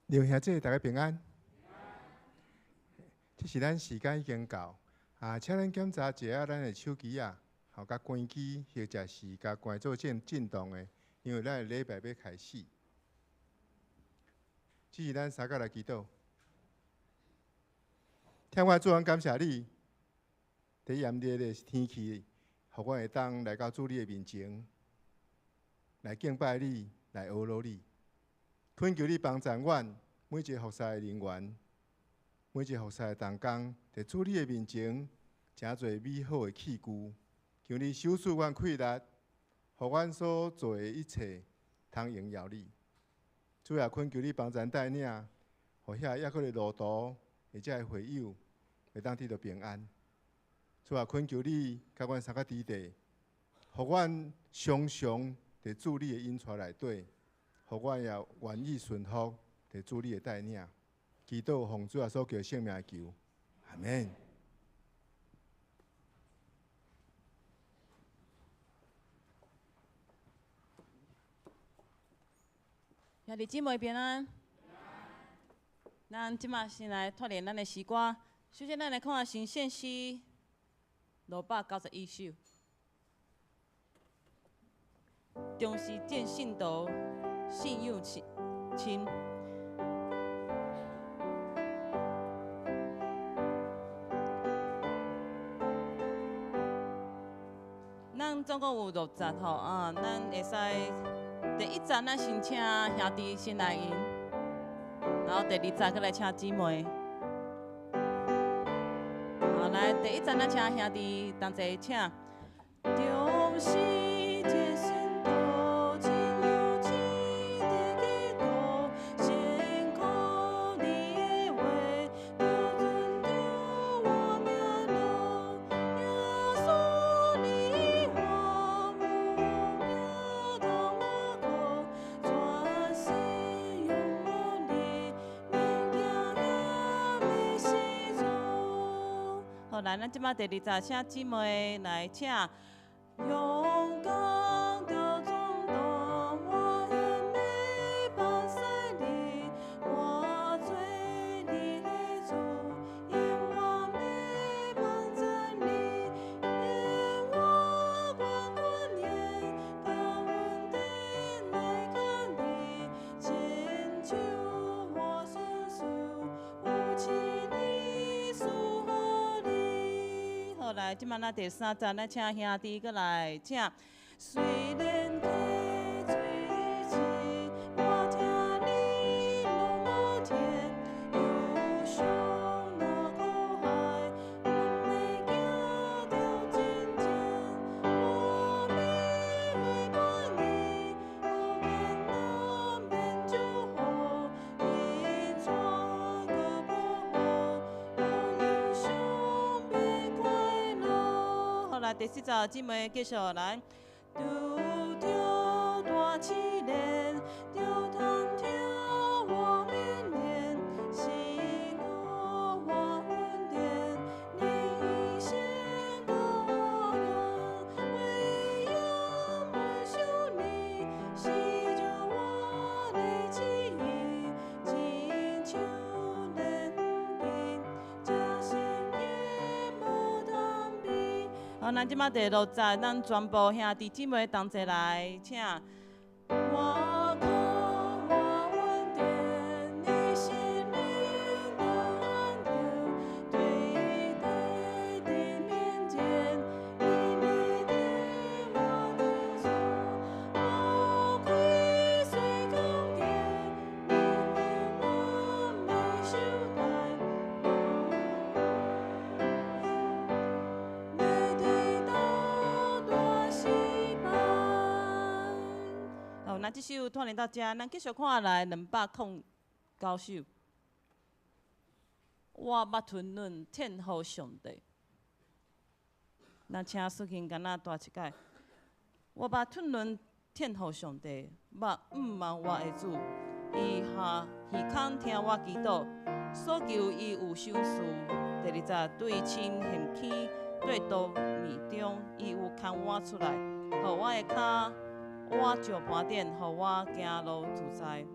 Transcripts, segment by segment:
刘兄姊，大家平安。這是咱時間已經到，啊，請咱檢查一下咱的手機啊，吼，共關機或者是共關做震震動的，因為咱的禮拜欲開始。這是咱三個來祈禱。天父主，阮感謝你，佇炎熱的天氣，予阮會當來到主你的面前，來敬拜你，來呵咾你。懇求你幫助阮每一个服侍的人員，每一个服侍的同工，佇主你的面前，成做美好的器具。求你賞賜阮氣力，予阮所做的一切通榮耀你。主也懇求你幫助帶領，予遐猶閣咧路途，或者是會友，會當得著平安。主啊，懇求你共阮三個弟弟，予阮常常佇主你的引帶內底。予阮也願意順服佇主你的帶領，祈禱奉主耶穌基督聖名求，阿門。兄弟姊妹平安。咱這馬先來鍛鍊咱的詩歌。首先，咱來看神獻詩691首，重視見信徒。信仰深。咱總共有六節吼啊，咱會使第一節咱先請兄弟先來吟，然後第二節閣來請姊妹。好，來第一節咱請兄弟同齊請。重視見信徒，親像試的基督，先靠你的話，就遵著我命路。耶穌你話有命通我靠，全心仰望你，免驚也袂失措。好，來，咱這擺第二節請姊妹來請。勇敢著衝動，我願欲放使你，我做你的主，因我欲幫贊你，因我懸款言，共恩典來牽你，親像我親手，有賜你賜予你。好，來，這擺咱第三節，咱請兄弟閣來請。雖然溪水深，我聽你攏無甜，憂傷若苦海，阮欲行著真前，我欲陪伴你，苦艱難免祝福，伊帶閣保護，有憂傷欲快樂。好，來，第四節姊妹繼續來。拄著大試煉，著探聽我勉練，是我我恩典，你先高揚，唯有默想你，是著我的旨意，親像煉金，這心也無通比。好，咱這擺第六節，咱全部兄弟姊妹同齊來，請。我靠我恩典，你心靈的安定，對敵的面前，你必定我的主，無虧雖講見，你我欲守待。欲對到大失敗。好，那這首鍛鍊到這，咱繼續看來209首。我捌吞忍天予上帝。咱請思琴敢若帶一擺。我捌吞忍天予上帝，捌向望我的主，伊下耳孔聽我祈禱，所求伊有賞賜。第二節對親現坑，對刀面中，伊有牽我出來，予我的跤倚石盤頂，予我行路自在。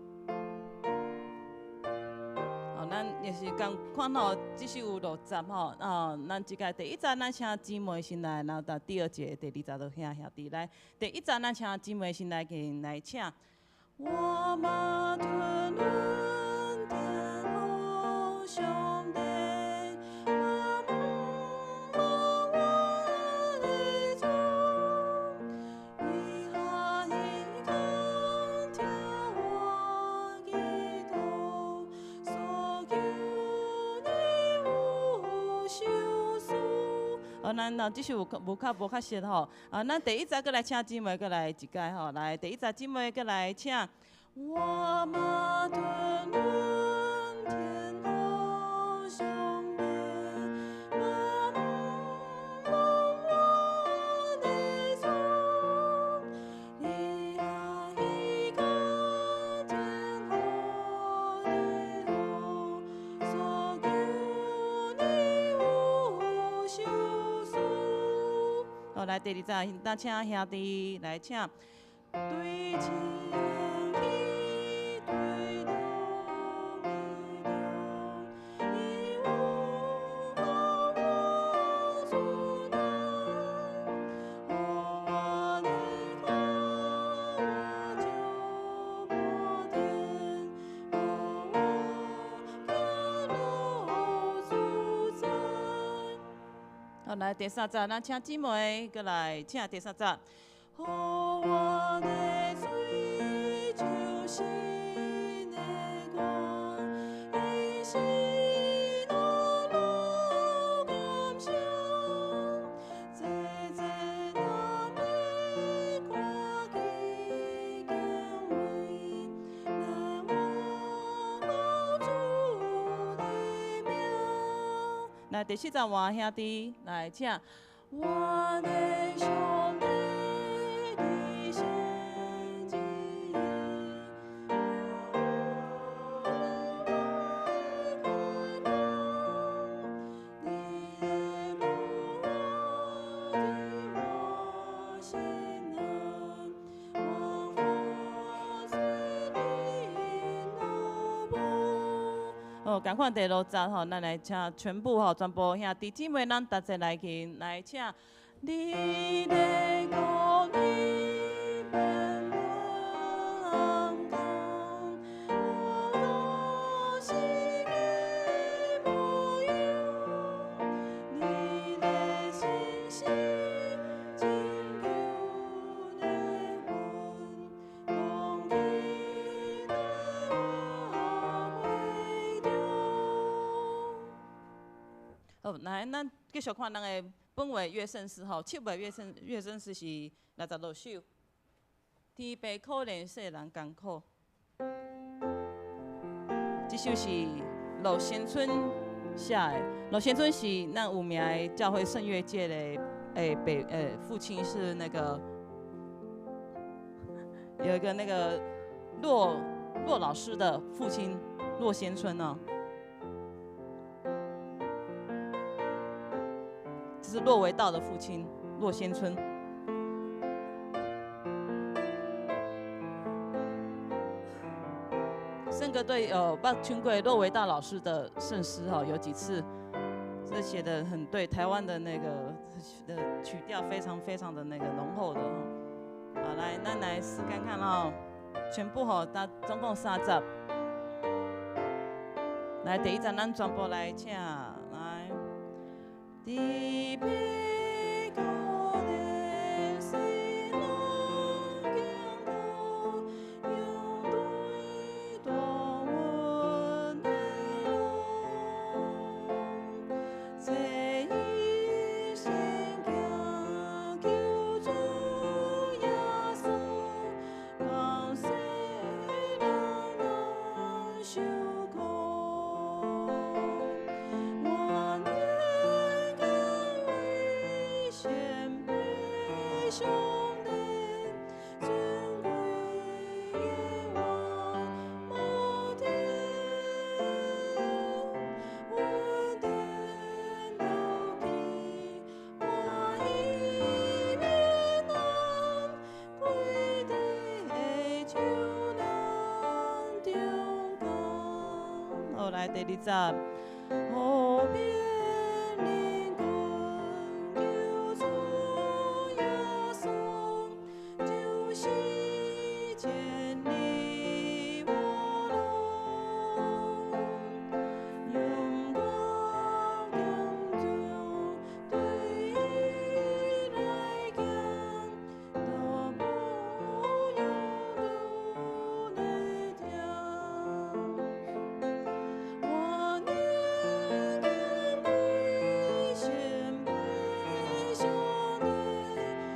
咱也是仝款吼，這首有六節吼，啊，咱這個第一節咱請姊妹先來，然後到第二節、第二節就兄兄弟來。第一節咱請姊妹先來去來請。我嘛吞恩典予上帝，我毋忘我的主，伊下伊肯聽我祈禱，所求的有受賜。哦，咱哦，這首有無較無較熟吼。啊，咱第一節閣來請姊妹閣來一擺吼。來，第一節姊妹閣來請。我嘛吞恩典予上帝，我毋忘我的主，伊愛伊肯天予地好，所求的有受賜。好，來第二節，咱請兄弟來請。對前去對路伊有予我主能，予我的苦我就無電，予我行路自在。好，來第三節，咱請姊妹閣來請第三節。予我的追求新的光，伊是路路感想，濟濟人欲看見敬畏，來仰望主的名。來第四節換兄弟來請。我的上帝的聖旨意，快樂，你的路我心安，我活水里路步。哦，仝款第六節吼，咱來請全部吼，全部兄弟姊妹，咱逐齊來去來請。你的公義變安康，我若是的模樣，你的信實拯救的魂，講起來我袂丟。好，來，咱繼續看咱的本位樂聖詩吼，七位樂聖詩是66首。天父可憐世人艱苦，這首是駱先春寫的。駱先春是咱有名的教會聖樂界的北父親是那個有一個那個駱駱老師的父親駱先春哦。這是駱維道的父親駱先春。聖歌隊有捌唱過駱維道老師的聖詩哈，有幾次，這寫得很對，台灣的那個的曲調非常非常的那個濃厚的。好，來，咱來試看看哦，全部吼，它總共三節。來，第一節咱全部來請，來。天父可憐世人艱苦，用對大阮的路，這一生行求主耶穌，降世人難受苦。我願敬畏好，來第二節。何必憐憫救主耶穌，就是千里我路，勇敢堅強對伊來行，都無用路的聽。我寧願歸獻給上帝，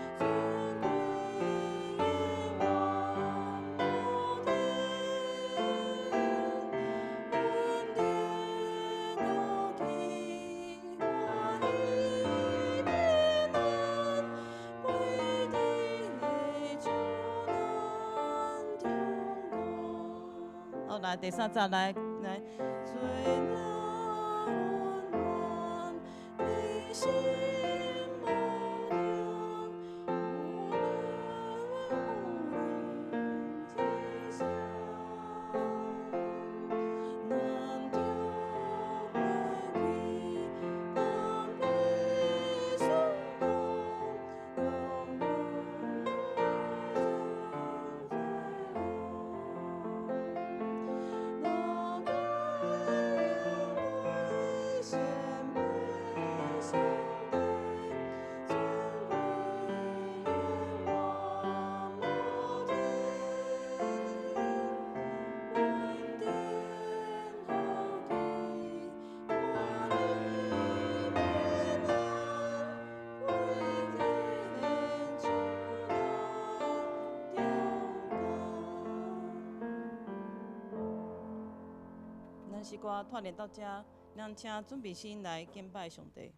尊貴永遠無天，恩典樂喜歡喜平安，歸佇主咱中間。好，來第三節來來，罪若溫暖，你心無定，有靈天上，咱著歸去感悲傷痛，永遠我甘願獻給上帝，尊貴永無天，恩典福氣歡喜平安，歸佇主咱中間。咱詩歌串聯到這，咱請準備心來敬拜上帝。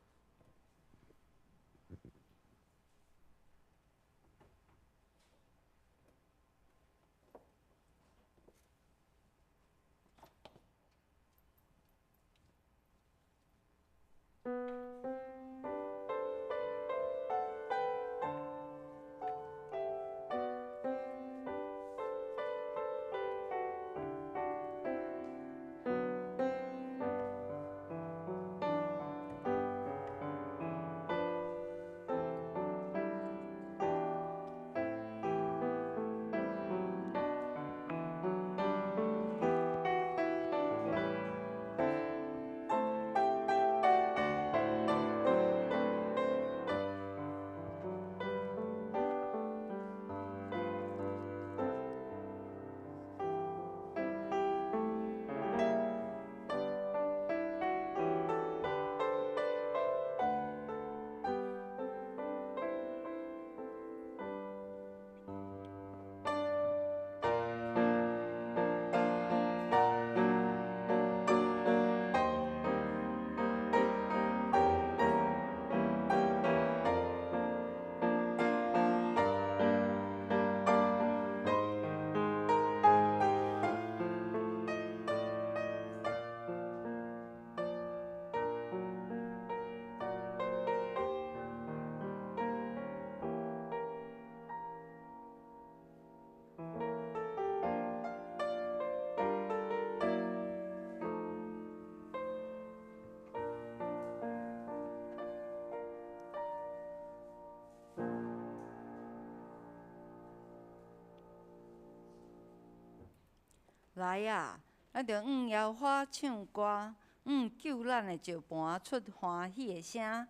來啊！咱著向耶和華唱歌，向救咱的石磐出歡喜的聲。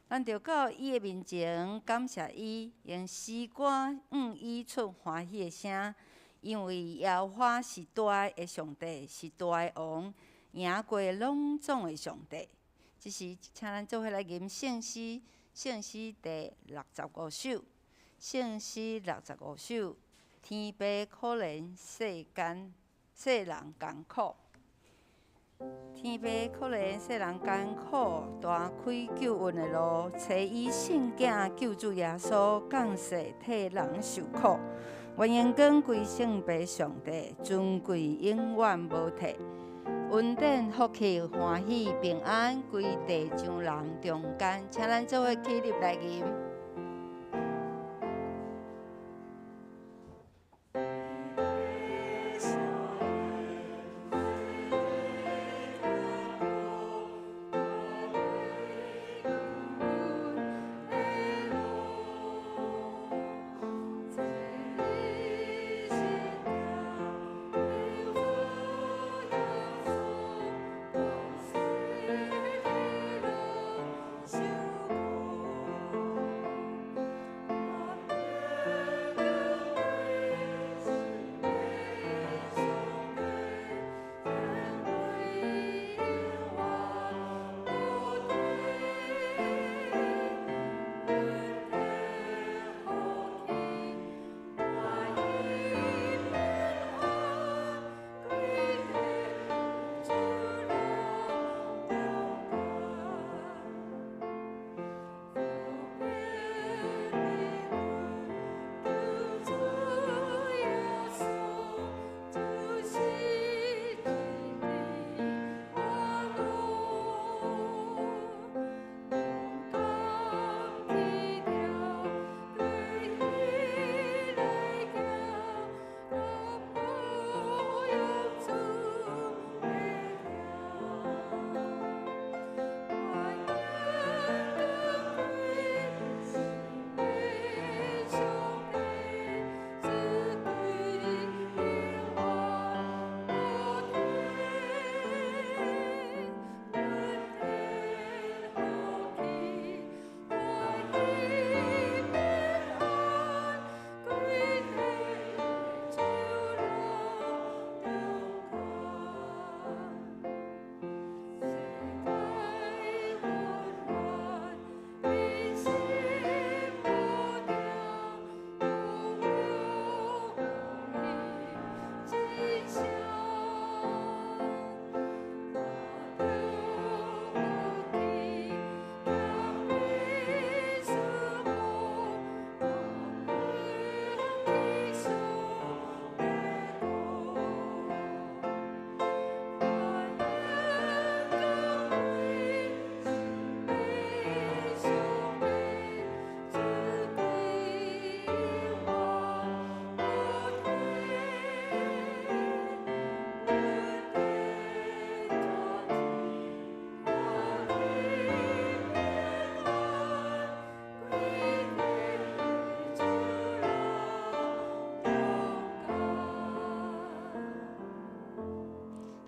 咱著到伊的面前感謝伊，用詩歌向伊出歡喜的聲。因為耶和華是大的上帝，是大的王，贏過攏總的上帝。這時，請咱做伙來吟聖詩，聖詩第六十五首，聖詩六十五首，天父可憐世間。世人艱苦，天父可憐世人艱苦，大開救恩的路，差伊聖囝救主耶穌降世替人受苦，願榮光歸聖父上帝，尊貴永遠無退，恩典福氣歡喜平安歸地上人中間，請咱做伙起立來吟。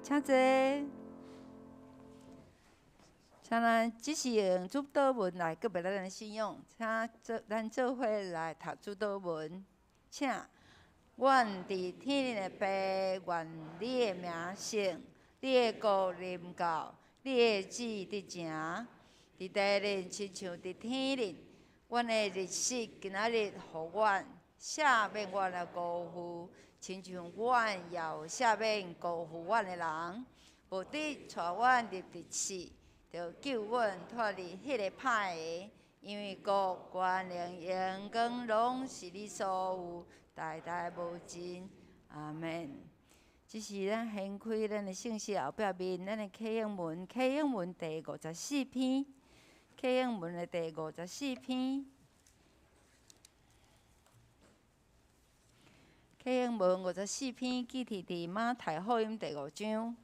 請坐。請咱只是用主禱文來告別咱的信仰，請做咱做伙來讀主禱文。請，阮佇天頂的父，願你的名聖，你的國臨到，你的旨意得成，佇地頂親像佇天頂。阮的日食今仔日予阮，赦免阮的辜負，親像阮也有赦免辜負阮的人。無得帶阮入佇試，著救阮脫離彼个歹的，因為國、權能、榮光攏是你所有，代代無盡。阿門。這是咱掀開咱的聖詩後壁面，咱的啟應文，啟應文第54篇，啟應文的第五十四篇，啟應文五十四篇記佇佇馬太福音第五章，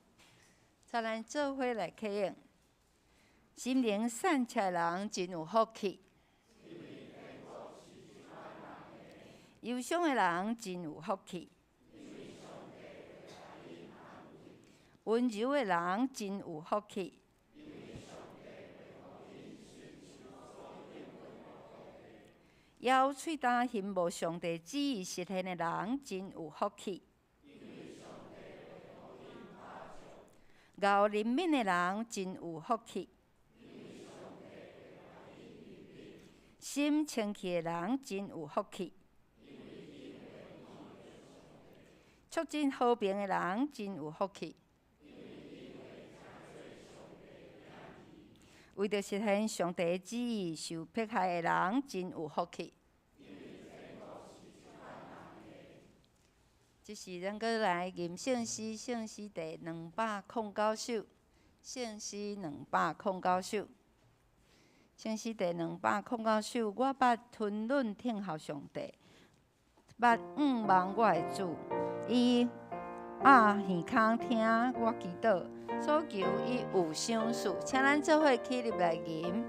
請咱做伙來啟應。心靈善赤的人真有福氣，憂傷的人真有福氣，溫柔的人真有福氣，枵喙焦尋慕上帝旨意實現的人真有福氣，厚憐憫的人真有福氣。心清氣的人真有福氣，促進和平的人真有福氣，為著實現上帝的旨意受迫害的人真有福氣。這是咱閣來吟聖詩，聖詩第209首，聖詩兩百空九首。聖詩第两百空九首，我捌吞忍聽候上帝，捌仰望我的主，伊掩耳孔聽我祈禱，所求伊有賞賜。請咱做伙起立來吟。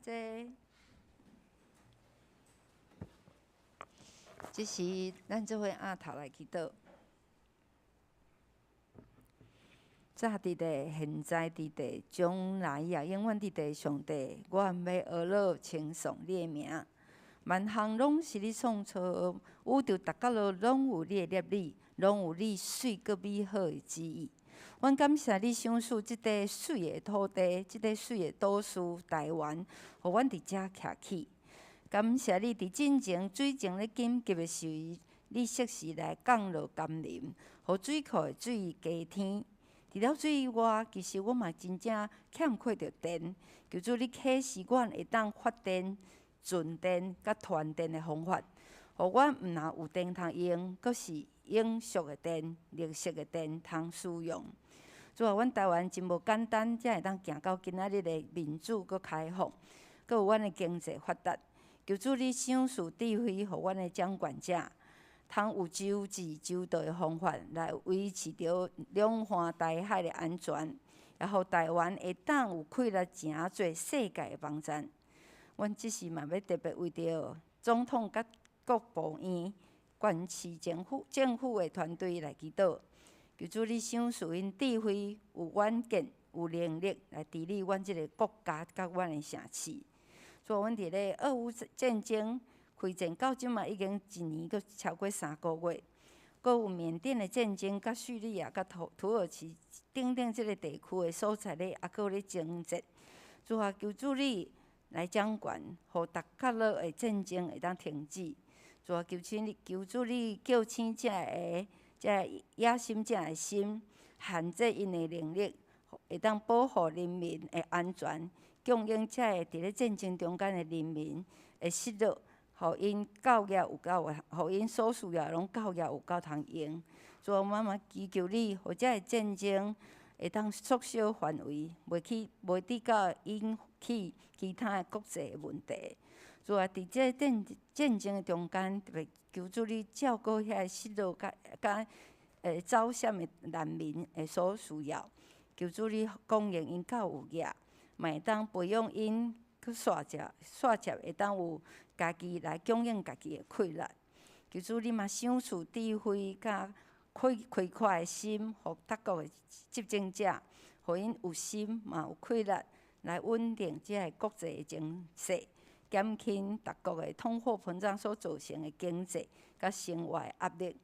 這這時，咱做伙仰頭來祈禱。早佇地、現在佇地、將來也永遠佇地，上帝，阮欲呵咾稱頌你的名。萬項攏是你創造，宇宙逐角落攏有你的攝理，攏有你媠閣美好的旨意。阮感謝你賞賜這塊媠的土地，這塊媠的島嶼台灣，予阮佇遮徛起。感謝你佇進前水情咧緊急的時，你適時來降落甘霖，予水庫的水加添。除了水以外，其實阮嘛真正欠缺著電。求主你啟示阮會當發電、存電佮傳電的方法，予阮毋但有電通用，閣是永續的電、綠色的電通使用。主啊，阮台灣真無簡單，才會當行到今仔日的民主閣開放，閣有阮的經濟發達。求主你賞賜智慧，予阮的掌權者，通有周濟周到的方法來維持著兩岸台海的安全，也予台灣會當有氣力成做世界的幫贊。阮這時嘛欲特別為著總統佮國務院、縣市政府政府的團隊來祈禱，求主你賞賜𪜶智慧、有遠見、有能力來治理阮這个國家佮阮的城市。主啊，阮佇咧俄烏戰爭開戰到這馬已經一年閣超過3個月，閣有緬甸的戰爭，佮敘利亞、佮土耳其等等這个地區的所在咧，猶閣咧爭戰。主啊，求主你來掌權，予逐角落的戰爭會當停止。主啊，求請你，求主你叫醒這个這个野心者的心，限制𪜶的能力，會當保護人民的安全，供應這个佇咧戰爭中間的人民的失落，予𪜶夠額有夠的，予𪜶所需要攏夠額有夠通用。主啊，阮嘛祈求你，予這个戰爭會當縮小範圍，袂去袂致到引起其他的國際的問題。主啊，佇這個戰爭的中間，特別求主你照顧遐个失落佮佮走散的難民的所需要，求主你供應𪜶夠有額，嘛會當培養𪜶去煞接煞接，會當有家己來供應家己的氣力。求主你嘛賞賜智慧佮開開闊的心，予各國的執政者，予𪜶有心嘛有氣力來穩定這个國際的情勢，減輕逐國的通貨膨脹所造成的經濟佮生活的壓力。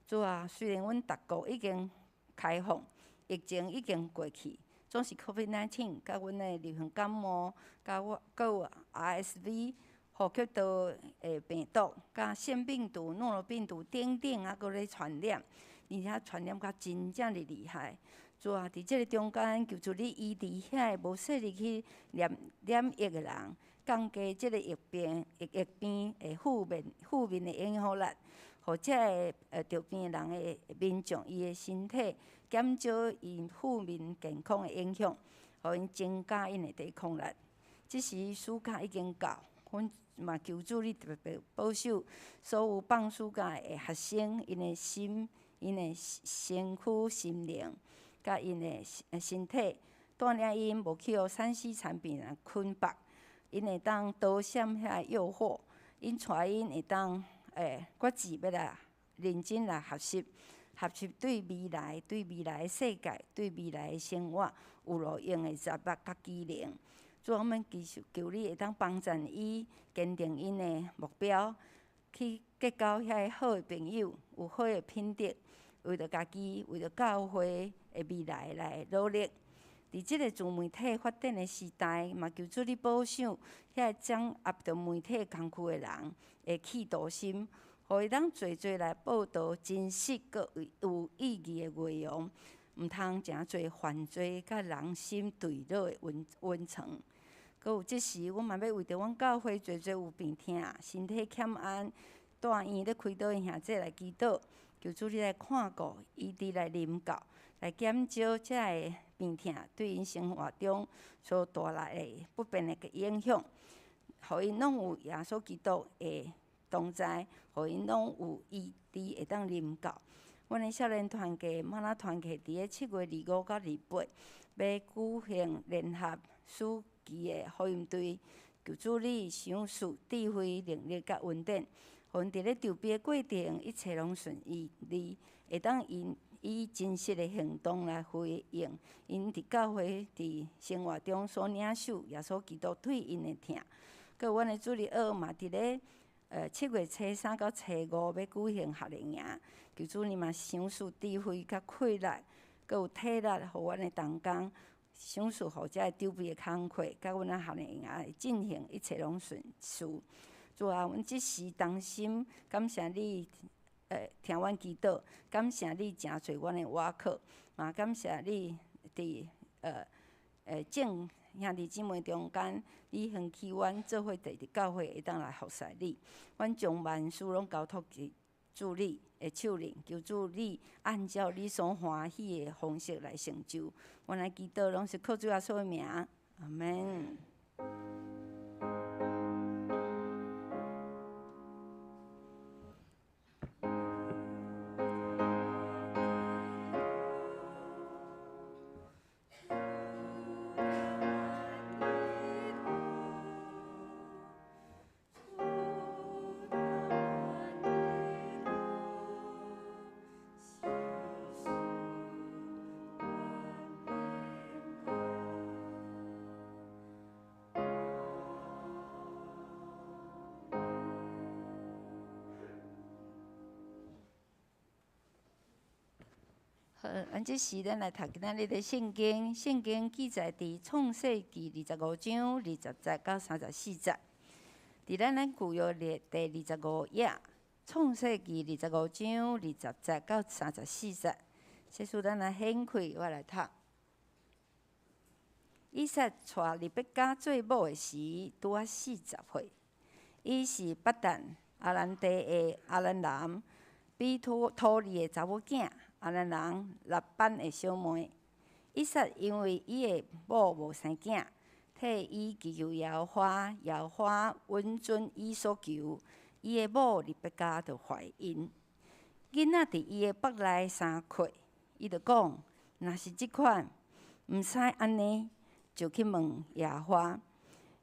主啊，雖然阮逐國已經開放，疫情已經過去，總是 COVID-19 佮阮的流行感冒，佮我閣有 RSV 呼吸道的病毒，佮腺病毒、諾如病毒等等猶閣咧傳染，而且傳染甲真正的厲害。主啊，佇這个中間，求主你醫治遐个無勢力去染染疫的人，降低這个疫病的負面的影響力，予這个著病的人的民眾伊的身體減少𪜶負面健康的影響，予𪜶增加𪜶的抵抗力。這時暑假已經到，阮嘛求主你特別保守所有放暑假的學生，𪜶的心、𪜶的身軀、心靈，佮𪜶的身體，帶領𪜶無去予3C 產品來捆綁，𪜶會當躲閃遐誘惑，𪜶帶𪜶會當決志欲來認真來學習，學習對未來、對未來的世界、對未來的生活有路用的才學佮技能。主啊，阮們祈求求你會當幫贊伊，堅定𪜶的目標，去結交遐個好的朋友，有好的品德，為著家己，為著教會的未來來努力。佇這个自媒體發展的時代，嘛求主你保守遐個掌握著媒體工具的人的企圖心，予伊當濟濟來報導真實閣有意義的內容，毋通誠濟犯罪佮人心墜落的溫床。閣有這時，阮嘛欲為著阮教會濟濟有病疼、身體欠安、住院咧開刀的兄弟來祈禱，求主你來看顧、醫治來臨到，來減少這个病疼對𪜶生活中所帶來的不便的影響，予𪜶攏有耶穌基督的同在，予𪜶攏有醫治會當臨到。阮的少年團契、瑪納團契，佇咧7月25到28，欲舉行聯合暑期的福音隊，求主你賞賜智慧、能力佮恩典，予𪜶佇咧籌備的過程一切攏順利，會當因以真實的行動來回應𪜶佇教會佇生活中所領受耶穌基督對𪜶的疼。閣有阮的主日學嘛佇咧7月初3到初5欲举行夏令营，求主你嘛賞賜智慧佮氣力，閣有體力，予阮的同工，賞賜予遮个籌備的工課，佮阮的夏令营的進行，一切攏順遂。主啊，阮這時同心感謝你，聽阮祈禱，感謝你誠濟阮的倚靠，嘛感謝你佇眾兄弟姊妹中間，你興起阮做伙佇教會會當來服侍你。阮將萬事攏交託佇主你的手裡，求主你按照你所歡喜的方式來成就。阮來祈禱，攏是靠主耶穌的名，阿們。好，咱這時咱來讀今仔日的聖經。聖經記載佇創世記25章20節到34節。佇咱舊約的第25頁，創世記25章20節到34節。這次咱來掀開，我來讀。以撒娶利百加做某的時，拄仔40歲。伊是巴旦亞蘭地的亞蘭人，比土利的查某囝。亞蘭人拉班的小妹。以撒因為伊的某無生囝，替伊祈求耶和華，耶和華允准伊所求，伊的某利百加就懷孕。囡仔佇伊的腹內三塊，伊就講：若是這款，毋使按呢，就去問耶和華。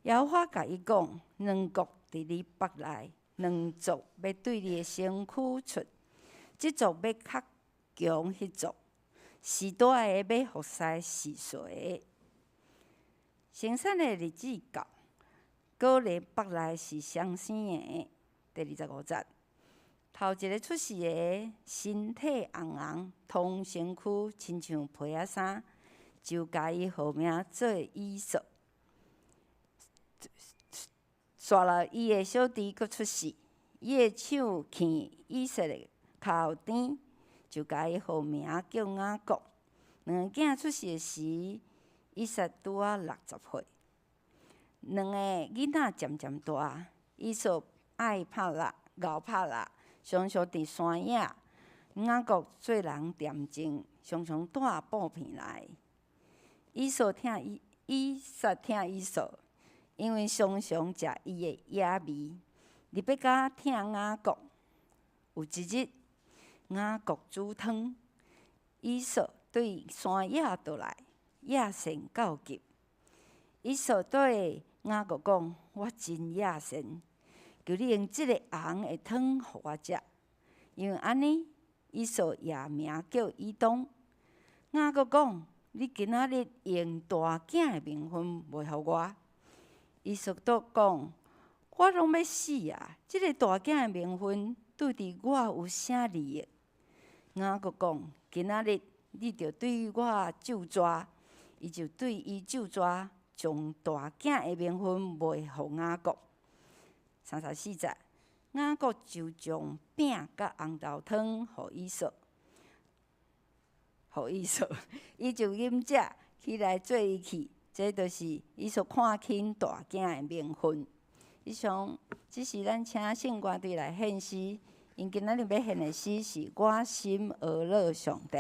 耶和華共伊講：兩國佇你腹內，兩族欲對你的身軀出，這族欲較強彼族，序大的欲服侍序細的。生產的日子到，果然腹內是雙生的。第25節，頭一个出世的身體紅紅，通身軀親像皮仔衫，就共伊號名做以掃。煞來伊的小弟閣出世，伊的手牽以撒的跤後邊，就共伊號名叫雅各。兩个囝出世的時，以撒拄仔60歲。兩个囡仔漸漸大，以掃愛拍獵，𠢕拍獵，常常佇山野。雅各做人恬靜，常常帶布片來。以撒疼以掃，因為常常食伊的野味。利百加疼雅各。有一日，雅各煮湯，以掃對山野倒來，野性告急。以掃對雅各講：我真野性，求你用這个紅的湯予我食。因為按呢，以掃也名叫以東。雅各講：你今仔日用大囝的名分賣予我。以掃閣講：我攏欲死啊！這个大囝的名分對佇我有啥利益？雅各講：今仔日你著對我咒詛。伊就對伊咒詛，將大囝的名分賣予雅各。34節，雅各就將餅佮紅豆湯予以掃，予以掃，伊就飲食起來做伊去。這就是以掃看輕大囝的名分。以上，這是咱請聖歌隊來獻詩。𪜶今仔日欲獻的詩是《我心呵咾上帝》，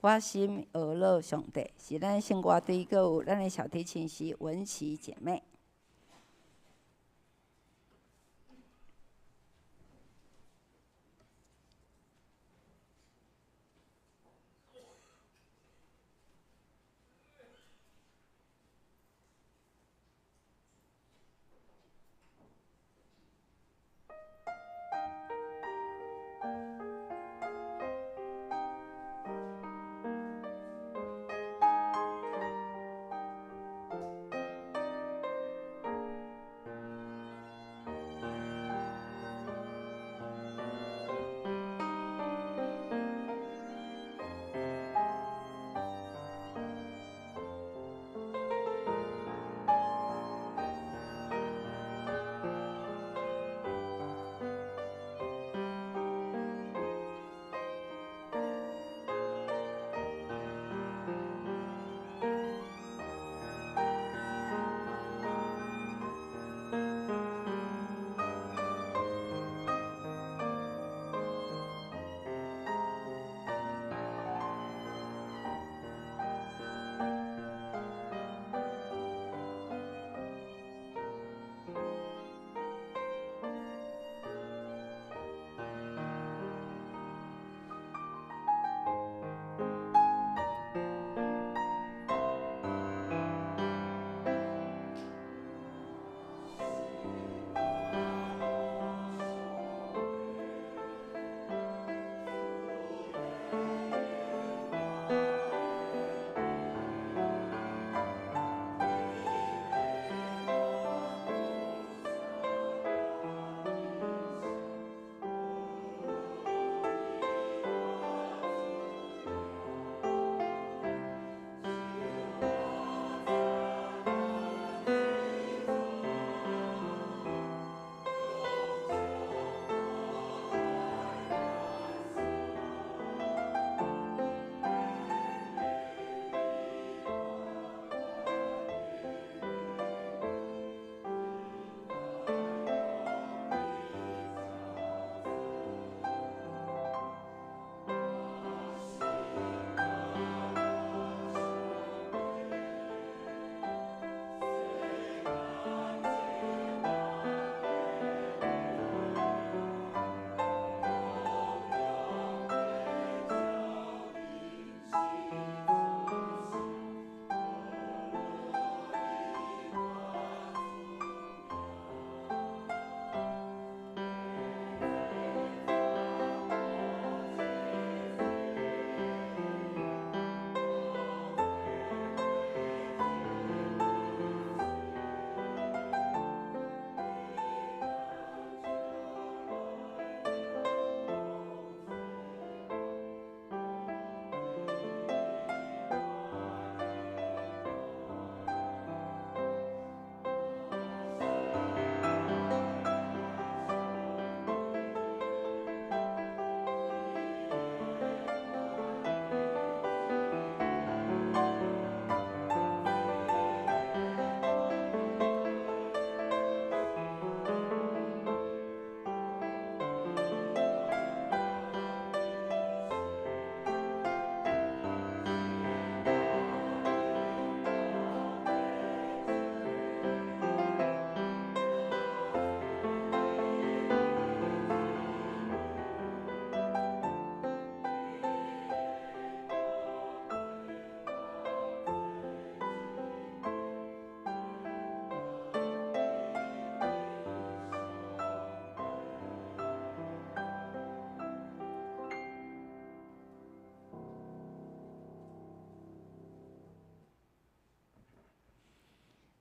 我心呵咾上帝，是咱聖歌隊，閣有咱的小提琴師文琪姐妹。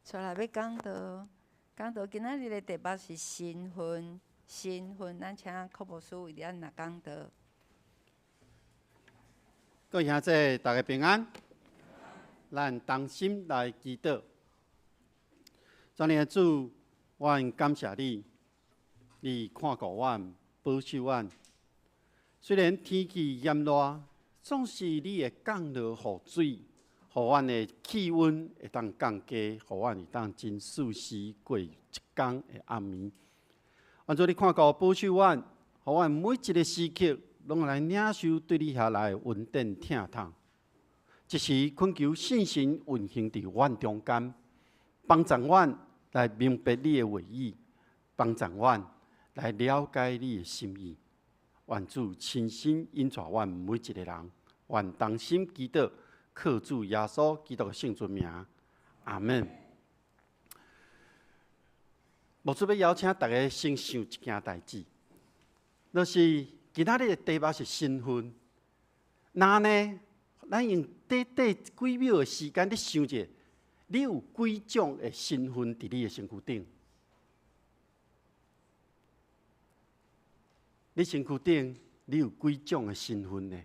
出來欲講道，講道今仔日的題目是身份，身份，咱請柯牧師為咱來講道。各位兄弟，大家平安。咱同心來祈禱。全能的主，阮感謝你，你看顧阮，保守阮。雖然天氣炎熱，總是你會降落雨水，予阮的氣溫會當降低，予阮會當真舒適過一工的暗暝。願主你看顧保守阮，予阮每一个時刻攏來領受對你遐來的恩典疼痛。這時懇求聖神運行佇阮中間，幫助阮來明白你的話語，幫助阮來了解你的心意。願主親身引帶阮每一个人，願同心祈禱，靠主耶穌基督的聖尊名，阿門。牧師欲邀請大家先想一件代誌，就是今仔日的題目是身份。那呢，咱用短短幾秒的時間，你想者，你有幾種的身份佇你的身軀頂？你身軀頂，你有幾種的身份呢？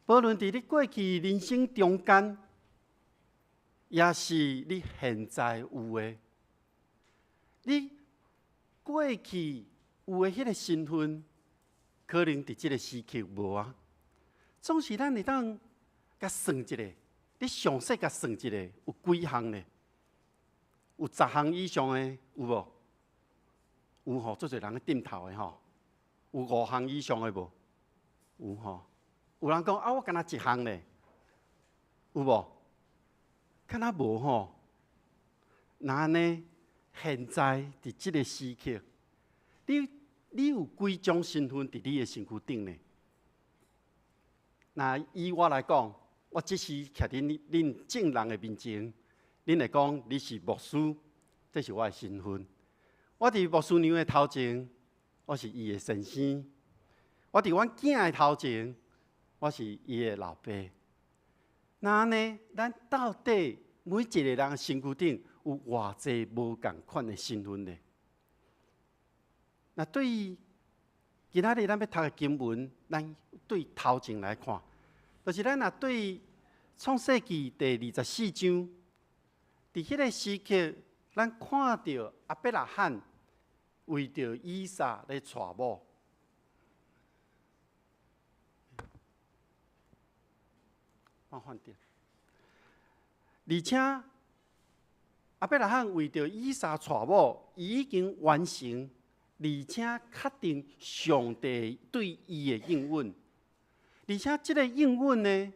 無論佇你過去人生中間，也是你現在有的，你過去有的彼个身份，可能佇這个時刻無啊。總是咱會當共算一下，你詳細共算一下，有幾項呢？有十項以上的有無？有吼，足濟人咧點頭的吼。有五項以上的無？有吼。有人講啊，我敢若一項咧，有無？敢若無吼。那按呢？現在佇這个時刻，你有幾種身份佇你的身軀頂呢？那以我來講，我這時徛佇恁眾人的面前，恁會講你是牧師，這是我的身份。我佇牧師娘的頭前，我是伊的先生；我佇阮囝的頭前，我是伊的老爸。那按呢，咱到底每一个人身軀頂有偌濟無仝款的身份呢？那對於今仔日咱欲讀的經文，咱對頭前來看，就是咱若對創世記第二十四章，佇彼个時刻，咱看著亞伯拉罕為著以撒咧娶某。而且亞伯拉罕為著以撒娶某，伊已經完成，而且確定上帝對伊的應允。而且這个應允呢，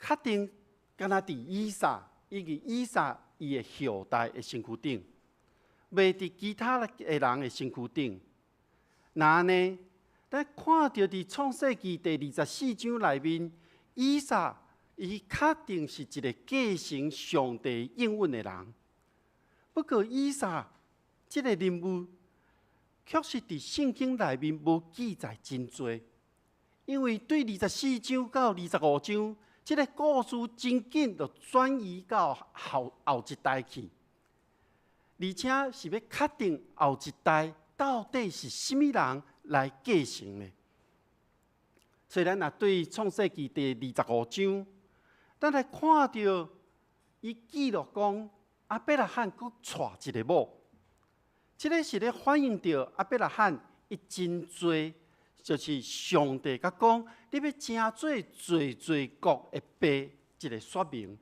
確定敢若佇以撒以及以撒伊的後代的身軀頂，袂佇其他的人的身軀頂。那按呢，咱看著佇創世記第二十四章內面，以撒伊確定是一个繼承上帝應允的人。不過以撒這个人物，確實佇聖經內面無記載真濟，因為對二十四章到二十五章，這个故事真緊就轉移到後後一代去，而且是欲確定後一代到底是啥物人來繼承的。所以咱若對創世記第二十五章，咱來看著伊記錄講亞伯拉罕閣娶一个某，這个是咧反映著亞伯拉罕伊真濟，就是上帝共講，你欲成做濟濟國的爸，一个說明。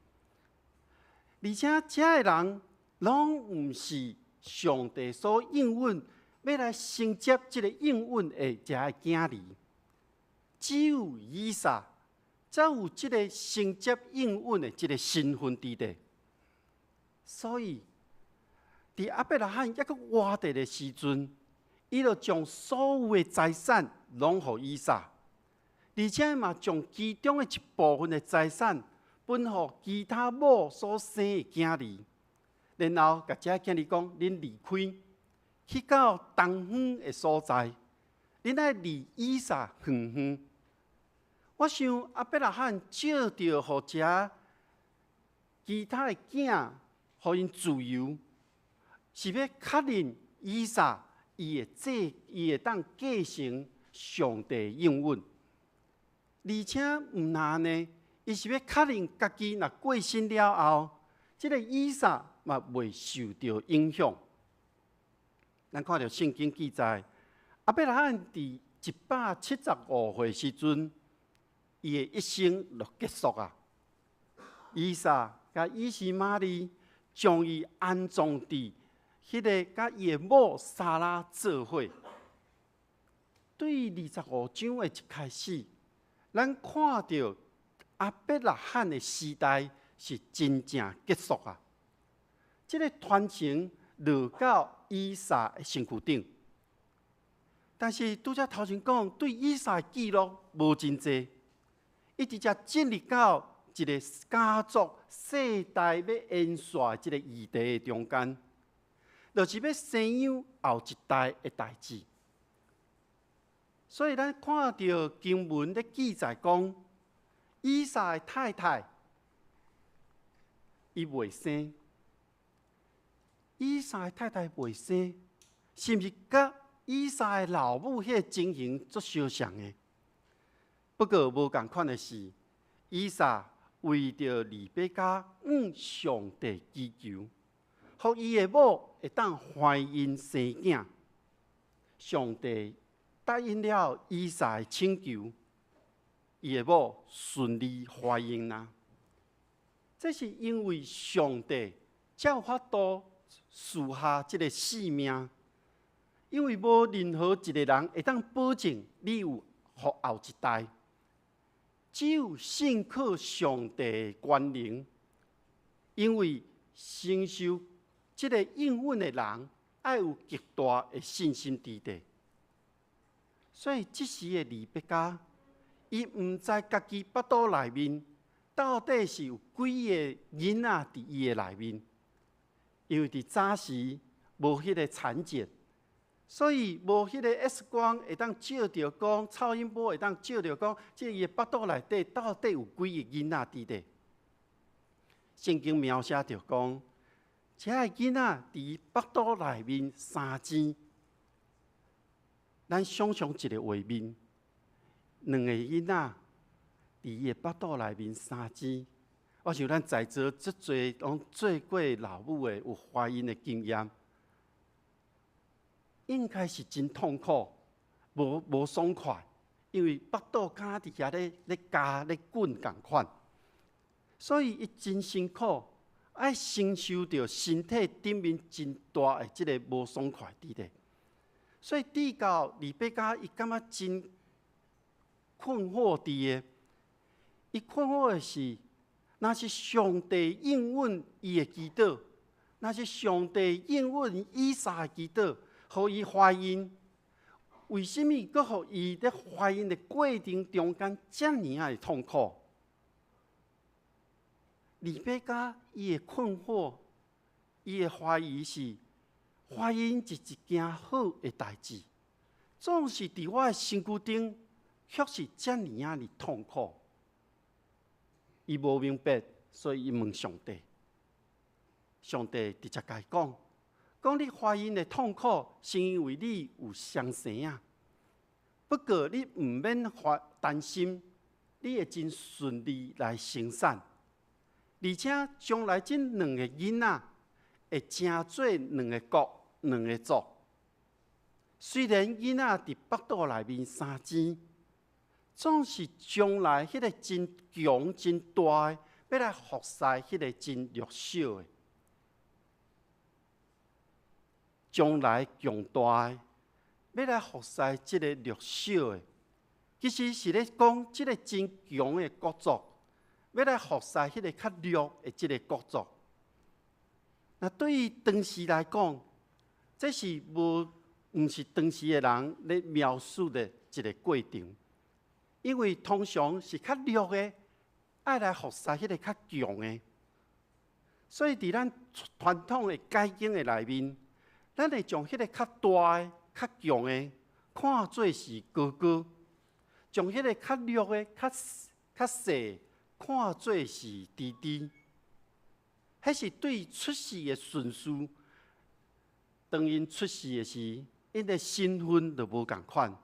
而且這个人攏毋是上帝所應允欲來承接這个應允的這个囝兒，只有以撒才有這个承接應允的這个身份佇咧。所以，佇亞伯拉罕猶閣活著的時陣，伊就將所有的財產攏予以撒，而且嘛將其中的一部分的財產分予其他某所生的囝兒，然後共這囝兒講：恁離開，去到東方的所在，恁愛離以撒遠遠。我想亞伯拉罕借著予這其他的囝予𪜶自由，是欲確認以撒伊會做，伊會當繼承上帝應允。而且毋但按呢，伊是欲確認家己若過身了後，這个以撒嘛袂受著影響。咱看著聖經記載，亞伯拉罕佇175歲時陣，伊的一生就結束啊。以撒佮以實瑪利將伊安葬佇彼个佮伊的某撒拉做伙。對25章的一開始，咱看著亞伯拉罕的時代是真正結束啊！這个傳承落到以撒的身軀頂，但是拄才頭前講，對以撒的記錄無真濟，伊直接進入到一个家族世代欲延續這个議題的中間，就是欲生養後一代的代誌。所以咱看著經文咧記載講，以撒的太太伊袂生，以撒的太太袂生，是毋是佮以撒的老母彼个情形足相像的？不過無仝款的是，以撒為著利百加向上帝祈求，予伊的某會當懷孕生囝。上帝答應了以撒的請求，伊的某順利懷孕啦。這是因為上帝才有法度賜下這个性命，因為無任何一个人會當保證你有福後一代，只有信靠上帝的權能，因為承受這个應允的人，愛有極大的信心佇底。所以，這時的利百加，伊毋知家己腹肚內面到底是有幾个囡仔佇伊的內面，因為佇早時無彼个產檢，所以無彼个 X 光會當照著講，超音波會當照著講，這伊的腹肚內底到底有幾个囡仔佇底。聖經描寫著講，這个囡仔佇伊腹肚內面三星。咱想象一个畫面，兩个囡仔佇伊的腹肚內面三星。我想咱在座足濟攏做過老母的，有懷孕的經驗，應該是真痛苦，無爽快，因為腹肚敢佇遐咧絞咧滾仝款，所以伊真辛苦，愛承受著身體頂面真大的這个無爽快佇咧。所以，直到利百加伊感覺真困惑佇的，伊困惑的是，若是上帝應允伊的祈禱，若是上帝應允以撒的祈禱，予伊懷孕，為啥物閣予伊佇懷孕的過程中間遮爾仔的痛苦？利百加伊的困惑，伊的懷疑是，懷孕是一件好的代誌，總是佇我的身軀頂，卻是遮爾仔的痛苦。伊無明白，所以伊問上帝。上帝直接共伊講：講你懷孕的痛苦，是因為你有雙生仔。不過你毋免煩擔心，你會真順利來生產，而且將來這兩個囡仔會成做兩个國、兩个族。雖然囡仔佇腹肚內面三星，總是將來彼个真強、真大的，欲來服侍彼个真弱小的。將來強大的，欲來服侍這个弱小的。其實是咧講，這个真強的國族，欲來服侍彼个較弱的這个國族。那對於當時來講，這是無毋是當時的人咧描述的一个過程，因為通常是較弱的愛來服侍彼个較強的，所以佇咱傳統的解經的內面，咱會將彼个較大的、較強的看做是哥哥，將彼個較弱的、較細看做是弟弟。彼是對出世的順序。當𪜶出世的時，𪜶的身份就無仝款。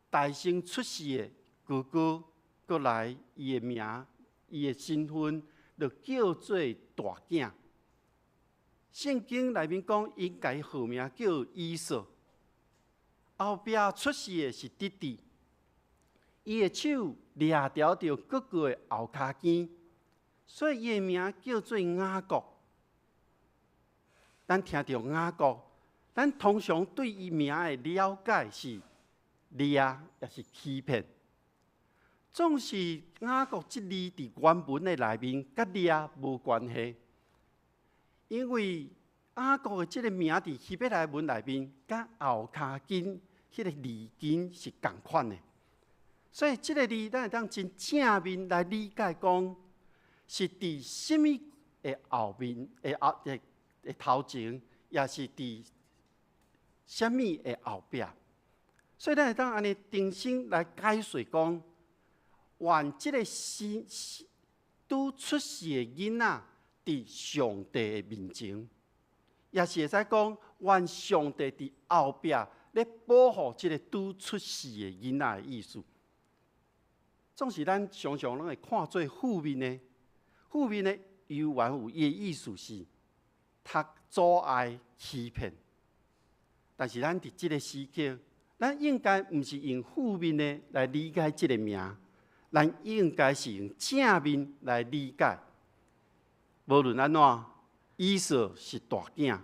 大先出世的哥哥，閣來伊的名，伊的身份就叫做大囝。聖經內面講，𪜶共伊號名叫以掃。後壁出世的是弟弟，伊的手掠牢著哥哥的後跤肩，所以伊的名叫做雅各。咱聽著雅各，咱通常對伊名的了解是掠，抑是欺騙。總是雅各這字佇原文的內面，佮掠無關係，因為雅各的這个名佇希伯來文內面，佮後跤筋彼个字根是仝款的，所以這个字咱會當真正面來理解講，是佇啥物的後面的後的的頭前，抑是佇啥物的後壁，所以咱會當按呢重新來解釋講，願這个新拄出世的囡仔佇上帝的面前，抑是會使講，願上帝佇後壁咧保護這个拄出世的囡仔的意思。總是咱常常攏會看做負面的，負面的猶原有伊的意思是，較阻礙欺騙。但是咱佇這个時刻，咱應該毋是用負面的來理解這个名，咱應該是用正面來理解。無論按怎，以掃是大囝。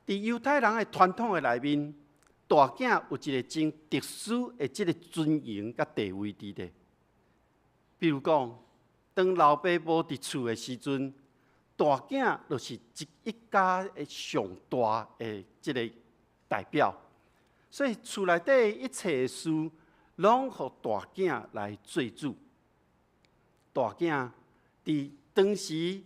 佇猶太人的傳統的內面，大囝有一个真特殊的這个尊榮佮地位佇咧。比如講，當老爸無佇厝的時陣，大囝就是一家的上大的這个代表，所以厝內底一切的事，攏予大囝來做主。大囝佇當時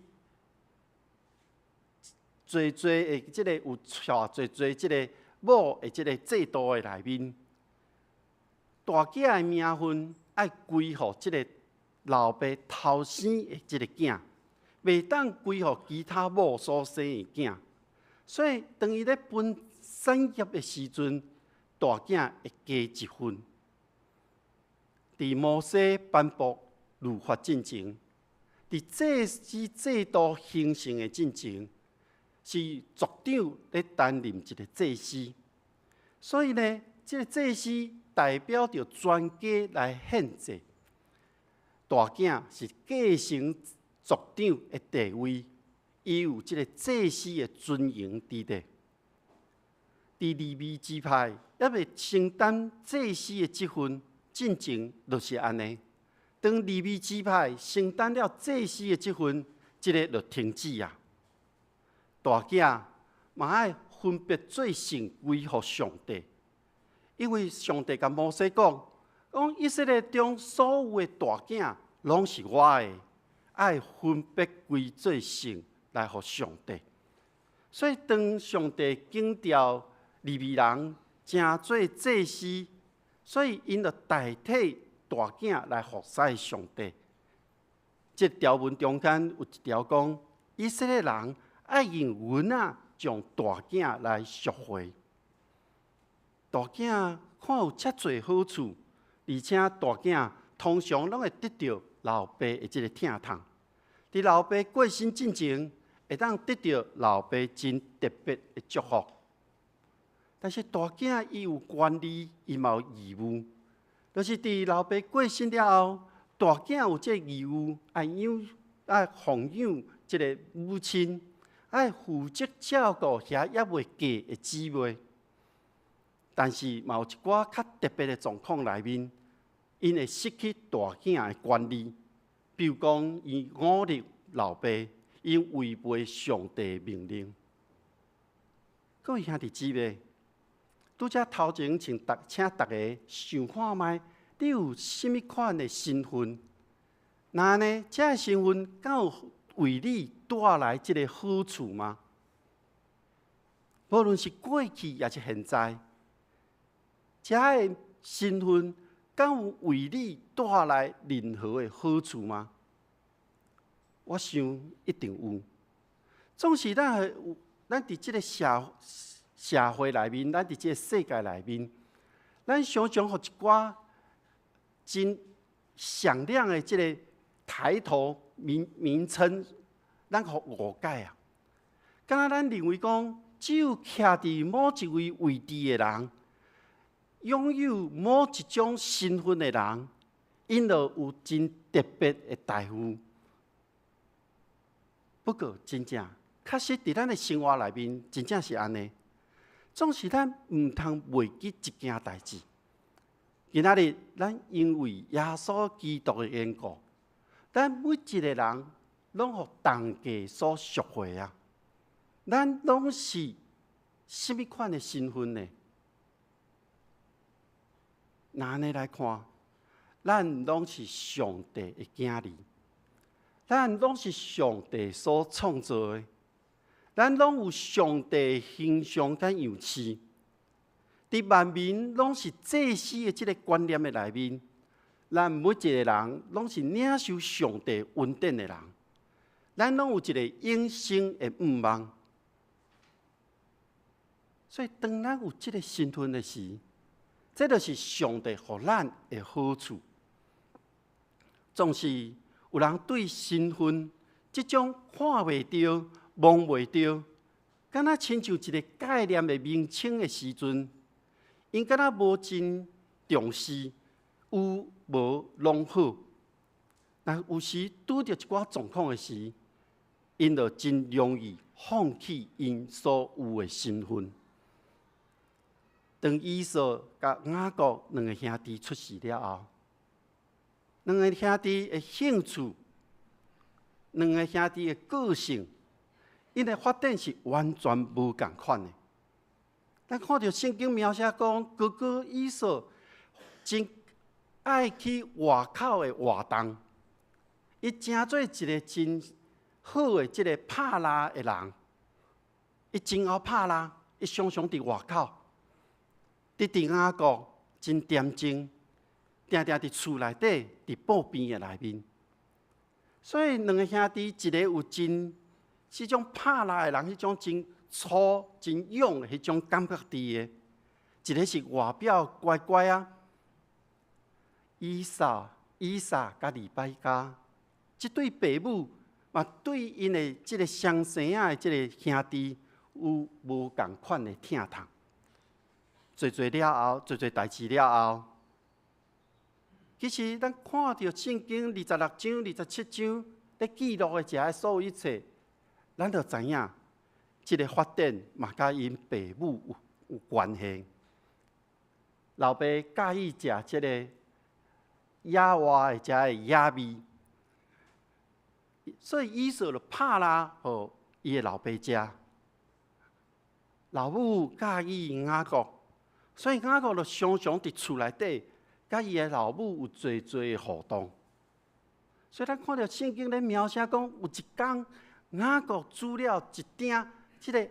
濟濟的這个有娶濟濟這个某的這个制度的內面，大囝的名分愛歸予這个老爸頭生的這个囝，袂當歸予其他某所生的囝。所以當伊咧分產業的時陣，大囝會加一份。佇摩西頒布律法進前，佇祭司制度形成的進前，是族長咧擔任一个祭司，所以呢，這个祭司代表著全家來獻祭。大囝是繼承族長的地位，伊有這个祭司的尊榮佇咧。佇利未支派猶未承擔祭司的職分，進前就是按呢。當利未支派承擔了祭司的職分，這个就停止啊。大囝嘛愛分別做聖歸予上帝，因為上帝共摩西講，講以色列中所有的大囝攏是我的，愛分別歸做聖來予上帝。所以當上帝揀調利未人成做祭司，所以𪜶就代替大囝來服侍上帝。這條文中間有一條講，以色列人愛用銀仔將大囝來贖回。大囝看有遮濟好處，而且大囝通常攏會得著老爸的這个疼痛。佇老爸過身進前，會當得著老爸真特別的祝福。但是大囝伊有權利，伊嘛有義務，就是佇老爸過身了後，大囝有這个義務愛養、愛奉養這个母親，愛負責照顧遐猶未嫁的姊妹。但是嘛有一寡較特別的狀況內面，𪜶會失去大囝的權利，比如講，伊忤逆老爸，𪜶違背上帝命令。各位兄弟姊妹，拄才頭前請逐家想看覓，你有啥物款的身份？若呢，這个身份敢有為你帶來這个好處嗎？無論是過去抑是現在，這个身份敢有為你帶來任何的好處嗎？我想一定有。總是咱有，咱佇這个社會內面，咱佇這个世界內面，咱常常予一寡真響亮的這个抬頭名稱，咱予誤解啊！敢若咱認為講，只有徛佇某一位位置的人，擁有某一種身份的人，𪜶就有真特別的待遇。不過，真正確實佇咱的生活內面，真正是按呢。總是咱毋通袂記一件代誌。今仔日咱因為耶穌基督的緣故，咱每一个人攏予同價所贖回啊！咱攏是啥物款的身份呢？若按呢來看，咱攏是上帝的囝兒，咱攏是上帝所創造的，咱攏有上帝形象佮樣式。佇萬民攏是祭司的這个觀念的內面，咱每一个人攏是領受上帝恩典的人，咱攏有一个永生的盼望。所以，當咱有這个身份的時，這就是上帝予咱的好處。總是有人對身份這種看袂著、摸袂著，敢若親像一个概念的名稱的時陣，𪜶敢若無真重視，有無攏好。但有時拄著一寡狀況的時，𪜶就真容易放棄𪜶所有的身份。當以掃佮雅各兩个兄弟出世了後，兩个兄弟的興趣，兩个兄弟的個性，𪜶的發展是完全無仝款的。咱看著聖經描寫講，哥哥以掃真愛去外口的活動，伊成做一个真好的這个拍獵的人，伊真𠢕拍獵，伊常常佇外口。弟弟雅各真恬靜，定定佇厝內底，佇布棚的內面。所以兩个兄弟，一个有真這種拍獵的人，彼種真粗、真勇的彼種感覺佇的；一个是外表乖乖啊。以撒佮利百加這對爸母嘛，對𪜶的這个雙生仔的這个兄弟有無仝款的疼痛。濟濟了後，濟濟代誌了後，其實咱看著聖經26章、27章咧記錄的這所有一切，咱就知影，這个發展嘛佮𪜶爸母有關係。老爸佮意食這个野外的這个野味，所以以掃就拍獵予伊的老爸食。老母佮意雅各，所以雅各就常常佇厝內底，佮伊的老母有濟濟的互動。所以咱看著聖經咧描寫講，有一工雅各煮了一鼎這个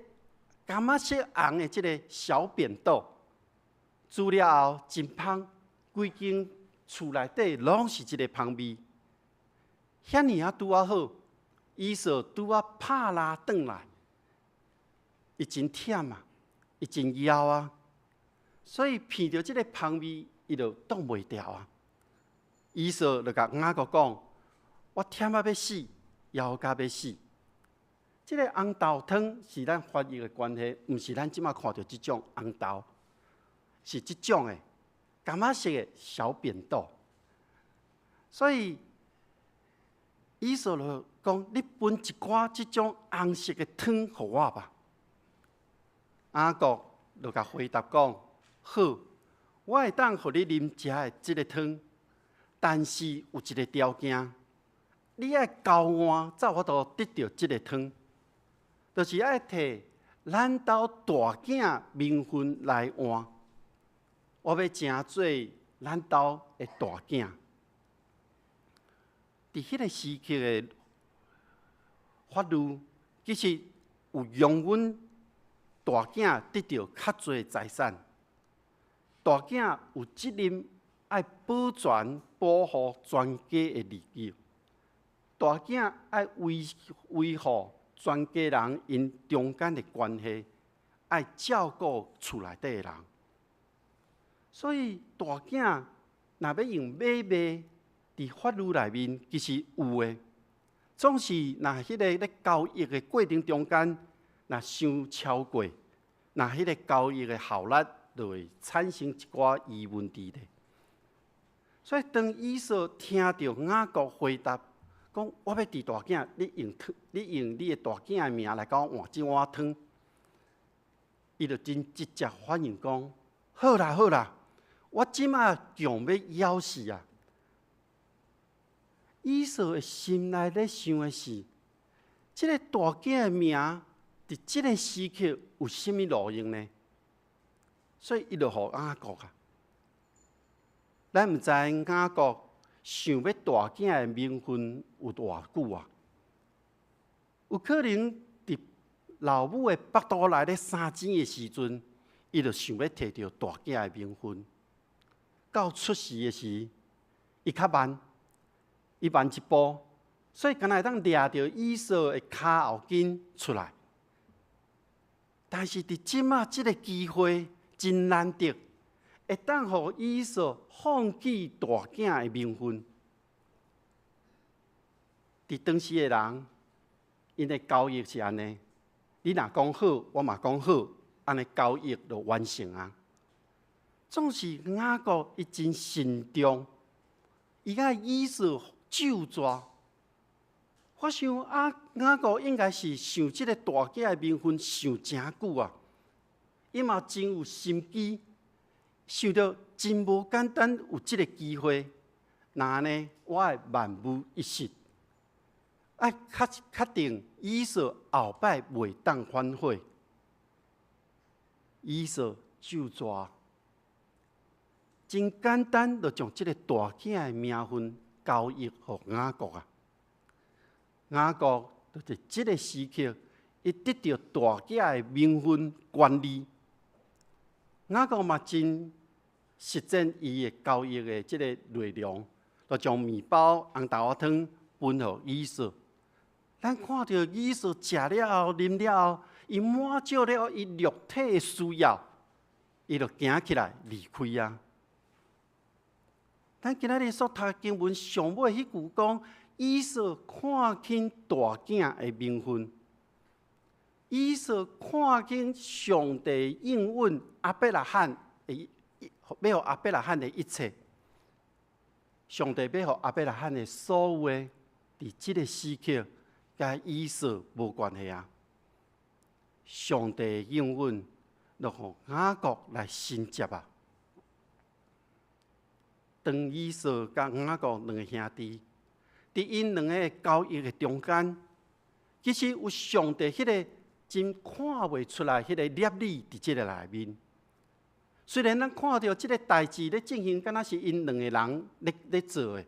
柑仔色紅的這个小扁豆，煮了後真芳，規間厝內底攏是這个芳味。遐爾仔拄仔好，以掃拄仔拍獵轉來，伊真忝啊，伊真枵啊，所以聞著這个芳味，伊就擋袂牢啊。以掃就共雅各講：我忝啊欲死，枵甲欲死。這个紅豆湯是咱翻譯的關係，毋是咱這馬看著這種紅豆，是這種的柑仔色的小扁豆。所以以掃就講：你分一寡這種紅色的湯予我吧。雅各就共回答講：好，我會當予你啉遮的這个湯，但是有一个條件，你愛交換才有法度得著這个湯，就是愛提咱兜大囝名分來換。我欲成做咱兜的大囝。佇彼个時刻的法律，其實有容忍大囝得著較濟財產，大囝有責任愛保全保護全家的利益，大囝愛維護全家人𪜶中間的關係，愛照顧厝內底的人。所以大囝若欲用買賣，佇法律內面其實有的，總是若彼个咧交易的過程中間，若傷超過，若彼个交易的效力就會產生一寡疑問佇咧。所以當以掃聽著雅各回答講：我欲治大囝，你用你的大囝的名來共我換這碗湯，伊就真直接反應講：好啦好啦，我這馬強欲枵死啊！以掃的心內咧想的是，這个大囝的名佇這个時刻有啥物路用呢？所以伊就予雅各啊。咱毋知雅各想欲大囝的名分有偌久啊？有可能佇老母的腹肚內咧生子的時陣，伊就想欲摕著大囝的名分。到出世的時，伊較慢，伊慢一步，所以敢若會當掠著以掃的跤後筋出來。但是佇這馬這个機會真難得，會當予以掃放棄大囝的名分。佇當時的人，𪜶的交易是按呢，你若講好，我嘛講好，按呢交易就完成啊。總是雅各伊真慎重，伊共以掃咒詛。我想啊，雅各應該是想這个大囝的名分想誠久啊，伊嘛真有心機，想著真無簡單有這个機會，若按呢，我會萬無一失。愛確確定以掃後擺袂當反悔，以掃咒詛，真簡單就將這个大囝的名分交易予雅各啊。雅各就佇這个時刻，伊得著大囝的名分權利。雅各嘛真實踐伊的交易的這个內容，就將麵包、紅豆仔湯分予以掃。咱看著以掃食了後、啉了後，伊滿足了伊肉體的需要，伊就行起來離開啊。咱今仔日所讀經文上尾彼句講，以掃看輕大囝的名分，以掃看輕上帝應允亞伯拉罕的，欲予亞伯拉罕的一切，上帝欲予亞伯拉罕的所有的，佇這个時刻，佮以掃無關係啊。上帝應允，就予雅各來承接啊。當以掃佮雅各兩个兄弟，佇𪜶兩个交易的中間，其實有上帝彼个真看袂出來彼个攝理佇這个內面。雖然咱看著這个代誌咧進行，敢若是𪜶兩个人咧做的，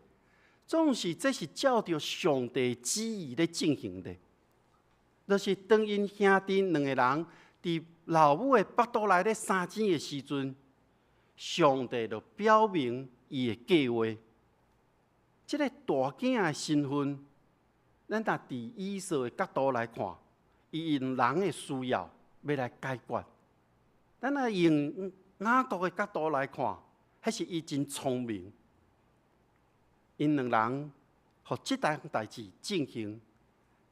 總是這是照著上帝旨意咧進行的。就是當𪜶兄弟兩个人佇老母的腹肚內咧生子的時陣，上帝就表明伊的計劃。這个大囝的身份，咱若佇以掃的角度來看，伊用人的需要欲來解決。咱若用雅各的角度來看，彼是伊真聰明。𪜶兩人予這單代誌進行，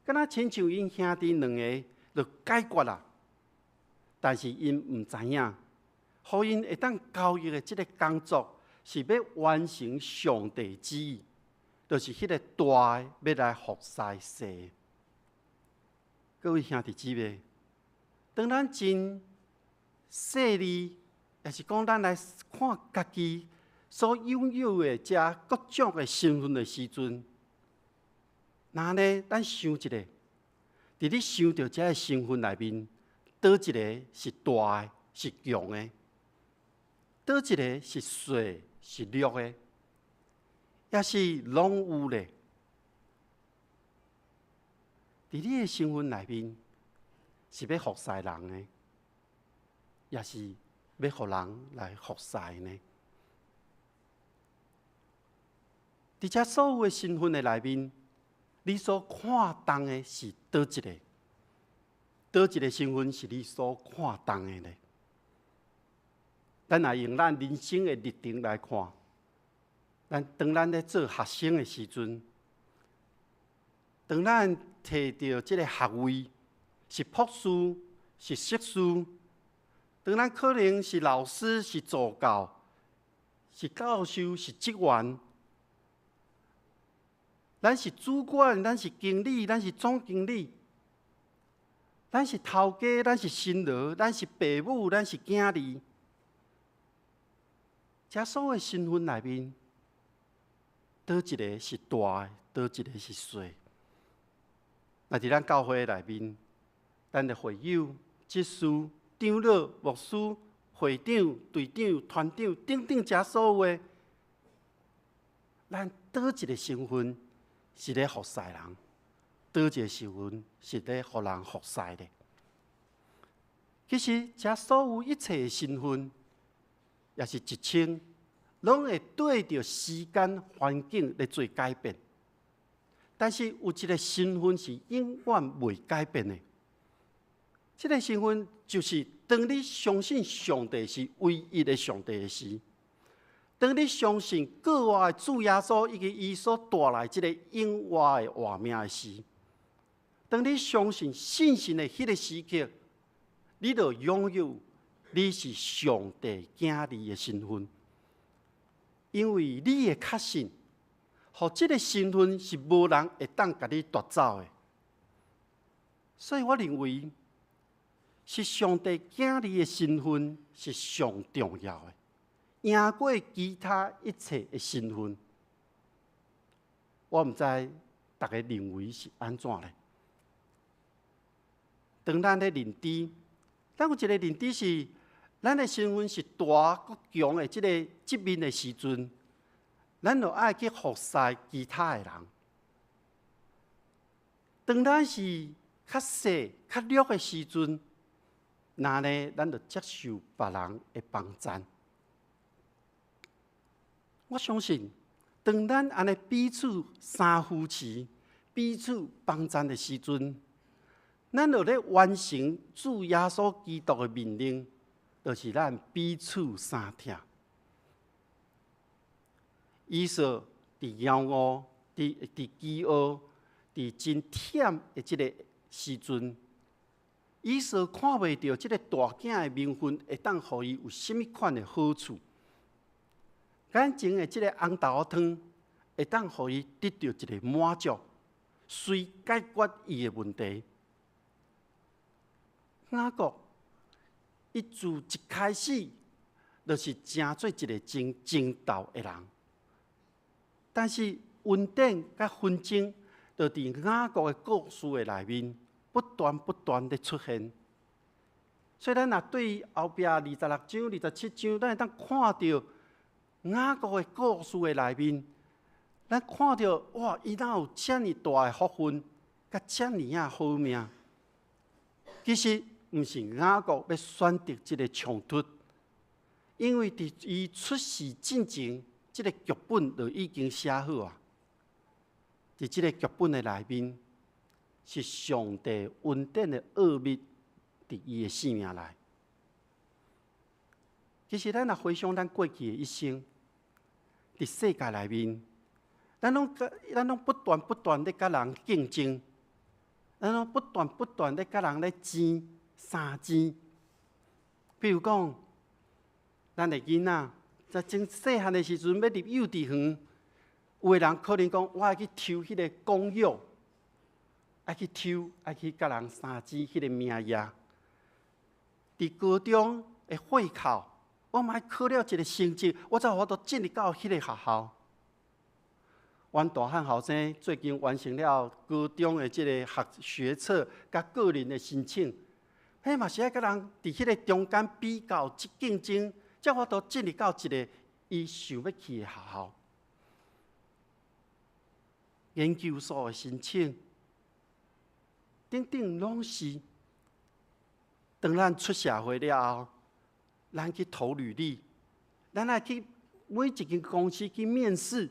敢若親像𪜶兄弟兩个就解決啦。但是𪜶毋知影，予𪜶會當交易的這个工作，是欲完成上帝旨意，就是彼个大的欲來服侍細的。各位兄弟姊妹，當咱真細膩，抑是講咱來看家己所擁有的這各種的身份的時陣，若呢，咱想一下，佇你想著這个身份內面，佗一个是大的，是強的？佗一个是細，是弱的？抑是攏有咧？佇你的身份內面，是欲服侍人的，抑是欲予人來服侍呢？佇這所有的身份的內面，你所看重的是佗一个？佗一个身份是你所看重的呢？咱若用咱人生的歷程來看，咱當咱咧做學生的時陣，當咱提著這个學位是博士、是碩士，當咱可能是老師、是助教、是教授、是職員，咱是主管、咱是經理、咱是總經理，咱是頭家、咱是新郎、咱是爸母、咱是囝兒，這所有身份內面，佗一个是大的，佗一个是細。若佇咱教會內面，咱的會友、執事、長老、牧師、會長、隊長、團長等等，這所有的，咱佗一个身份是咧服侍人，佗一个身份是咧予人服侍的。其實，這所有一切的身份，抑是職稱，攏會對著時間環境來做改變。但是有一个身份是永遠袂改變的，這个身份就是當你相信上帝是唯一的上帝的時，當你相信復活的主耶穌以及伊所帶來這个永活的活命的時，當你相信信心的彼个時刻，你就擁有你是上帝囝兒的身份，因為你的確信，予這个身份是無人會當共你奪走的。所以我認為，是上帝囝兒的身份是上重要的，贏過其他一切的身份。我毋知大家認為是按怎咧？當咱咧認知，咱有一個認知是，咱的身份是大閣強的這个職面的時陣，咱就愛去服侍其他的人。當咱是較細、較弱的時陣，那呢，咱就接受別人的幫贊。我相信，當咱按呢彼此相扶持、彼此幫贊的時陣，咱就咧完成主耶穌基督的命令，就是咱彼此相疼。以掃佇枵餓、佇飢餓、佇真忝的這个時陣，以掃看袂著這个大囝的名分會當予伊有啥物款的好處，眼前的這个紅豆湯會當予伊得著一个滿足，隨解決伊的問題。雅各，伊自一開始就是成做一个真爭鬥的人，但是恩典佮紛爭，就佇雅各的故事的內面不斷不斷的出現。所以咱若對後壁26章、27章，咱會當看著雅各的故事的內面，咱看著哇，伊哪有遮爾大的福分，佮遮爾仔好命。其實毋是雅各欲選擇這个衝突，因為佇伊出世進前，這个劇本就已經寫好啊。佇這个劇本的內面，是上帝恩典的奧秘佇伊的生命內。其實咱若回想咱過去的一生，佇世界內面，咱攏不斷不斷咧佮人競爭，咱攏不斷不斷咧佮人咧爭相爭。比如講，咱的囡仔在真細漢的時陣欲入幼稚園，有的人可能講，我愛去抽彼个公幼，愛去抽，愛去佮人相爭彼个名額。佇高中的會考，我嘛愛考了一个成績，我才有法度進入到彼个學校。阮大漢後生最近完成了高中的這个學學測佮個人的申請，彼嘛是愛佮人佇彼个中間比較、競爭，才有法度進入到一个伊想欲去的學校。研究所的申請，等等攏是。當咱出社會了後，咱去投履歷，咱愛去每一間公司去面試，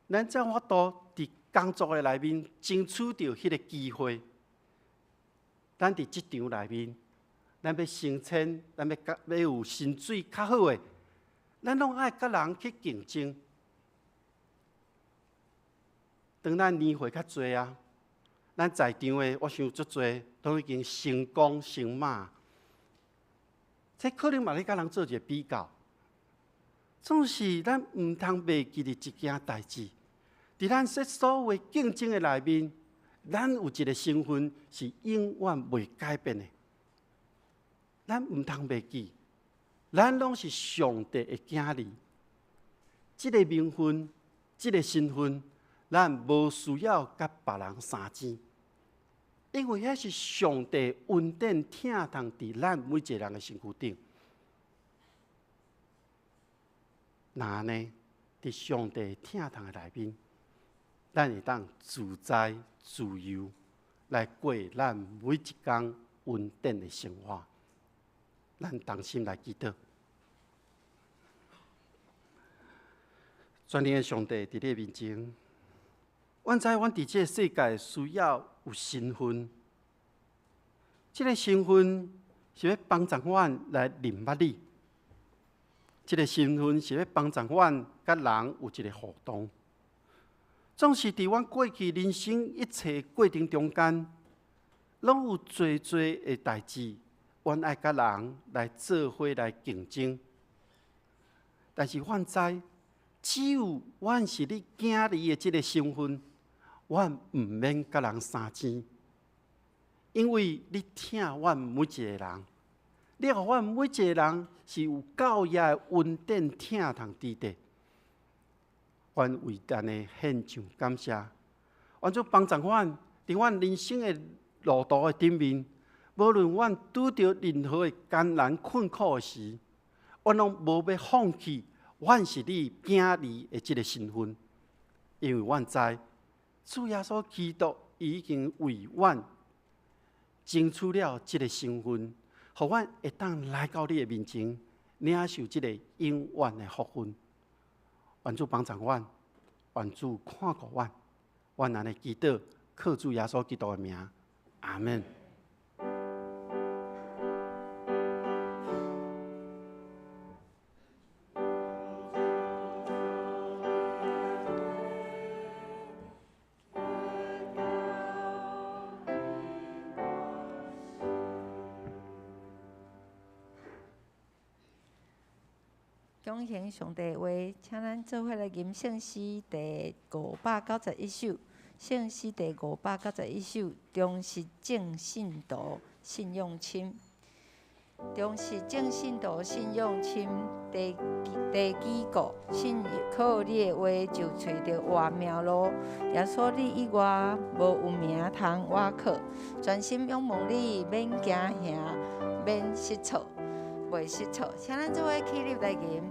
咱才有法度佇工作的內面爭取著彼个機會。咱佇職場內面，咱欲升遷，咱欲佮欲有薪水較好的，咱攏愛佮人去競爭。當咱年歲較濟啊，咱在場的，我想足濟都已經成功成馬，這可能嘛咧佮人做一個比較。總是咱毋通袂記得一件代誌，佇咱這所有競爭的內面，咱有一個身份是永遠袂改變的。咱毋通袂記，咱攏是上帝的囝兒。這个名分，這个身份，咱無需要佮別人相爭，因為彼是上帝恩典疼痛佇咱每一个人的身軀頂。若按呢，佇上帝疼痛的內面，咱會當自在自由來過咱每一工恩典的生活。咱同心來祈禱。全能的上帝，佇你的面前，阮知阮佇這个世界需要有身份，這个身份是欲幫助阮來認捌你，這个身份是欲幫助阮佮人有一个互動。總是佇阮過去人生一切過程中間，攏有濟濟的代誌，阮愛佮人來做伙來競爭。但是阮知，只有阮是你囝兒的這个身份，阮毋免佮人相爭，因為你疼阮每一個人，你予阮每一個人是有夠額的恩典疼痛佇底。阮為按呢獻上感謝，願主幫助阮，佇阮人生的路途的頂面，無論阮拄著任何的艱難困苦的時，阮攏無欲放棄阮是你囝兒的這个身份，因為阮知主耶穌基督已經為阮爭取了這个身份，予阮會當來到你的面前，領受這個永遠的福分。願主幫助阮，願主看顧阮，阮按呢祈禱，靠主耶穌基督的名，阿們。恭行上帝話，請咱做伙來吟聖詩第591首。聖詩第591首，忠實正信徒信仰深。忠實正信徒信仰深，地地基固，信靠你的話就揣著活命路。耶穌你以外無有名通倚靠，專心仰望你，免驚嚇，免失措，袂失措。請咱做伙起立來吟。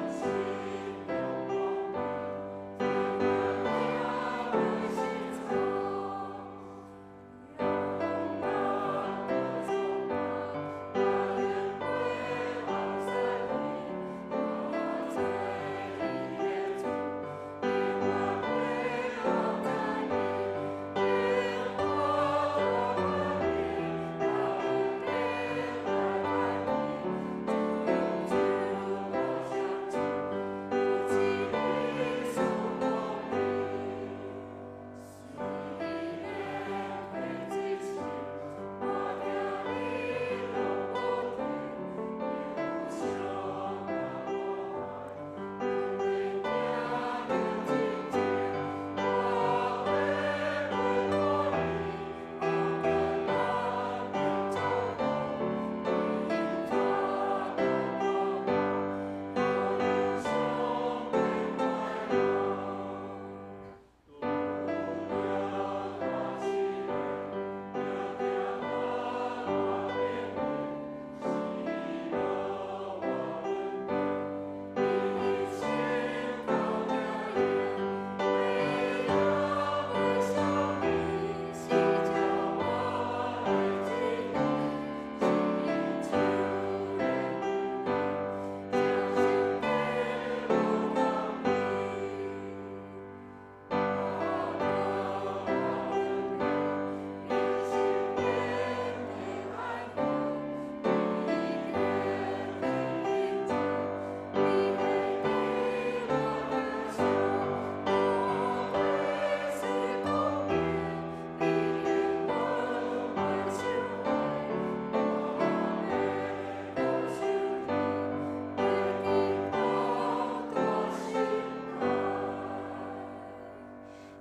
信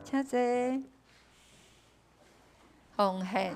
請坐。奉獻。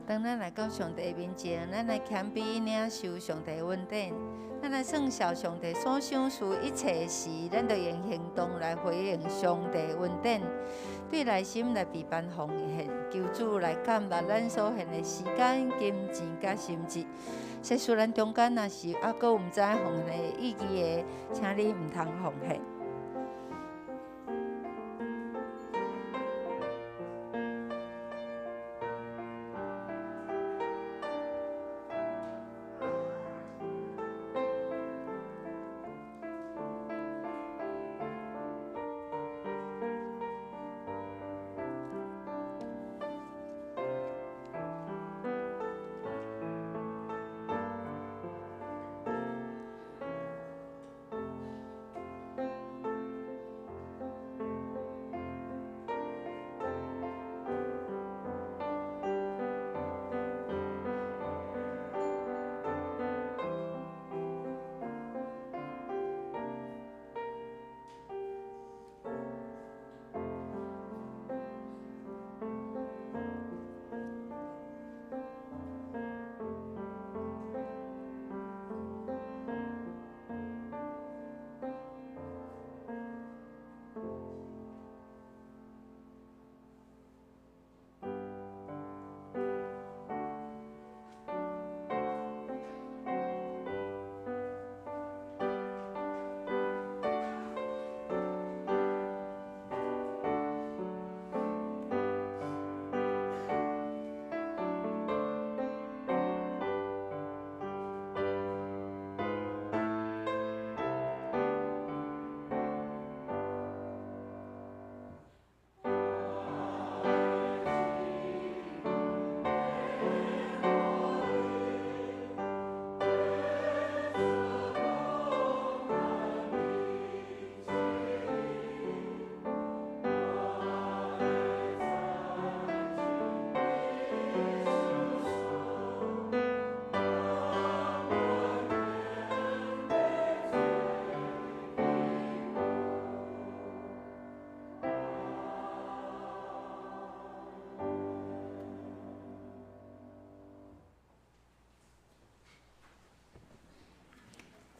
當咱來到上帝面前，咱來謙卑領受上帝恩典，咱來算數上帝所賞賜一切時，咱就用行動來回應上帝恩典，對內心來備辦奉獻，求主來感納咱所獻的時間、金錢佮心智。假使咱中間若是猶閣有毋知奉獻的意義的，請你毋通奉獻。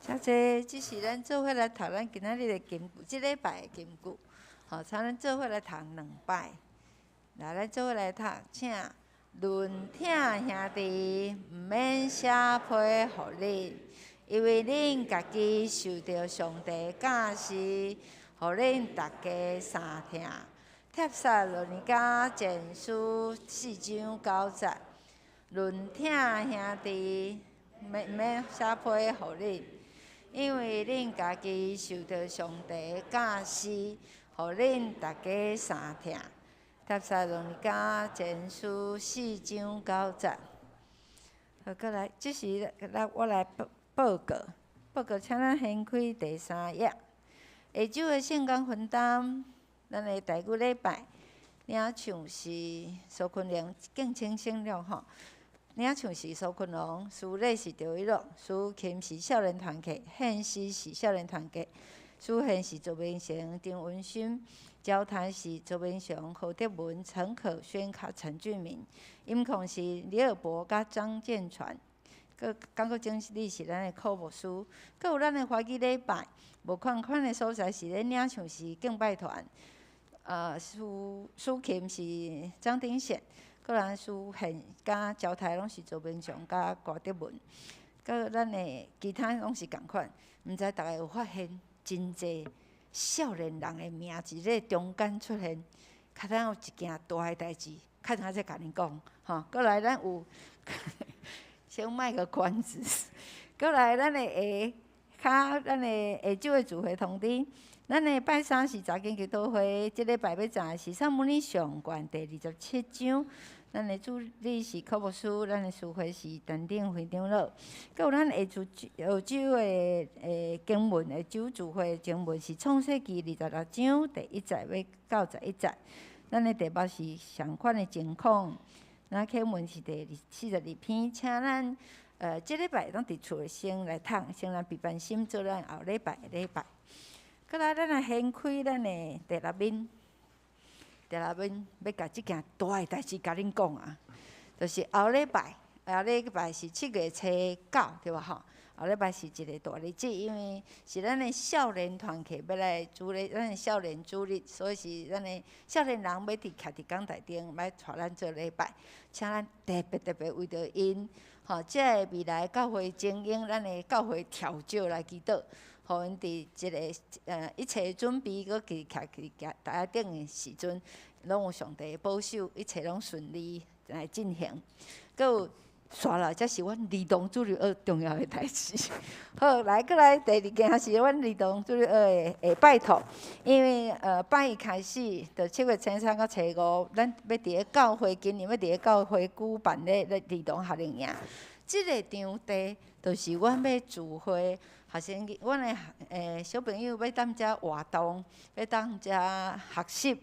請坐，這是咱做伙來讀咱今仔日的金句，這禮拜的金句。吼，請咱做伙來讀兩擺。來，咱做伙來讀，請論疼兄弟，毋免寫批予恁，因為恁家己受著上帝教示，予恁逐家相疼。帖撒羅尼迦前書四章九節，論疼兄弟，毋免寫批予恁。因為恁家己受著上帝教示，予恁逐家相疼。帖撒羅尼迦前書四章九節。好，閣來，這時來我來報報告，報告，請咱掀開第三頁。下晝的聖工分擔，咱的第五禮拜領唱是蘇坤龍，敬請省略吼。領唱是蘇坤龍，司禮是趙一樂，司琴是少年團契，獻詩是少年團契，司獻是周明成、張文勳，交談是周明雄、何德文、陳可軒、佮陳俊明，音控是李爾博佮張建傳，閣講閣整理是咱的考牧師，閣有咱的華語禮拜，無仝款的所在是咧領唱是敬拜團，司司琴是張鼎賢。閣咱司獻佮招待攏是周明雄佮郭德文，閣咱的其他攏是仝款。毋知逐家有發現，真濟少年人的名字咧中間出現，較咱有一件大的代誌，較陣才共恁講，吼。閣來咱有先賣個關子，閣來咱的下跤咱的下晝的聚會通知，咱的拜三是查經祈禱會，這禮拜欲查的是撒母耳上卷第二十七章。咱的主日是柯牧師，咱的司會是陳定輝長老。閣有咱下晝下晝的經文，下晝聚會的經文是創世記二十六章第一節欲到十一節。咱的題目是相款的情況。咱課文是第四十二篇，請咱這禮拜攏佇厝先來讀，先來備辦心做咱後禮拜的禮拜。閣來，咱來掀開咱的第六面。第六面欲共這件大的代誌共恁講啊，就是後禮拜，後禮拜是七月初九，對無吼？後禮拜是一個大日子，因為是咱的少年團契欲來主日，咱的少年主日，所以是咱的少年人欲佇徛佇講台頂，欲帶咱做禮拜，請咱特別特別為著𪜶，吼，這个未來教會精英，咱的教會翹楚來祈禱。予𪜶佇這个一切準備，閣佇徛佇台仔頂的時陣，攏有上帝的保守，一切攏順利來進行。閣有紲來，這是阮兒童主日學重要的代誌。好，來閣來第二件是阮兒童主日學的拜託，因為拜一開始，就七月初三到初五，咱欲佇咧教會，今年欲佇咧教會舉辦咧兒童夏令營。這个場地，就是阮欲聚會。學生，阮的小朋友欲踮遮活動，欲踮遮學習，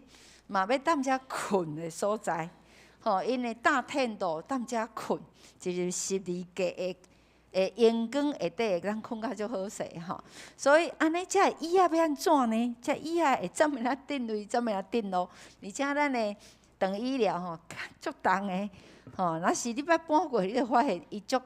嘛欲踮遮睏的所在。吼，𪜶的搭天度踮遮睏，就是十二格的熒光下底會當睏甲足好勢吼。所以按呢，這个椅仔欲按怎呢？這椅仔會怎麼仔振位，怎麼仔振落？而且咱的長椅了吼，足重的吼，若是你欲搬過去，你就發現伊足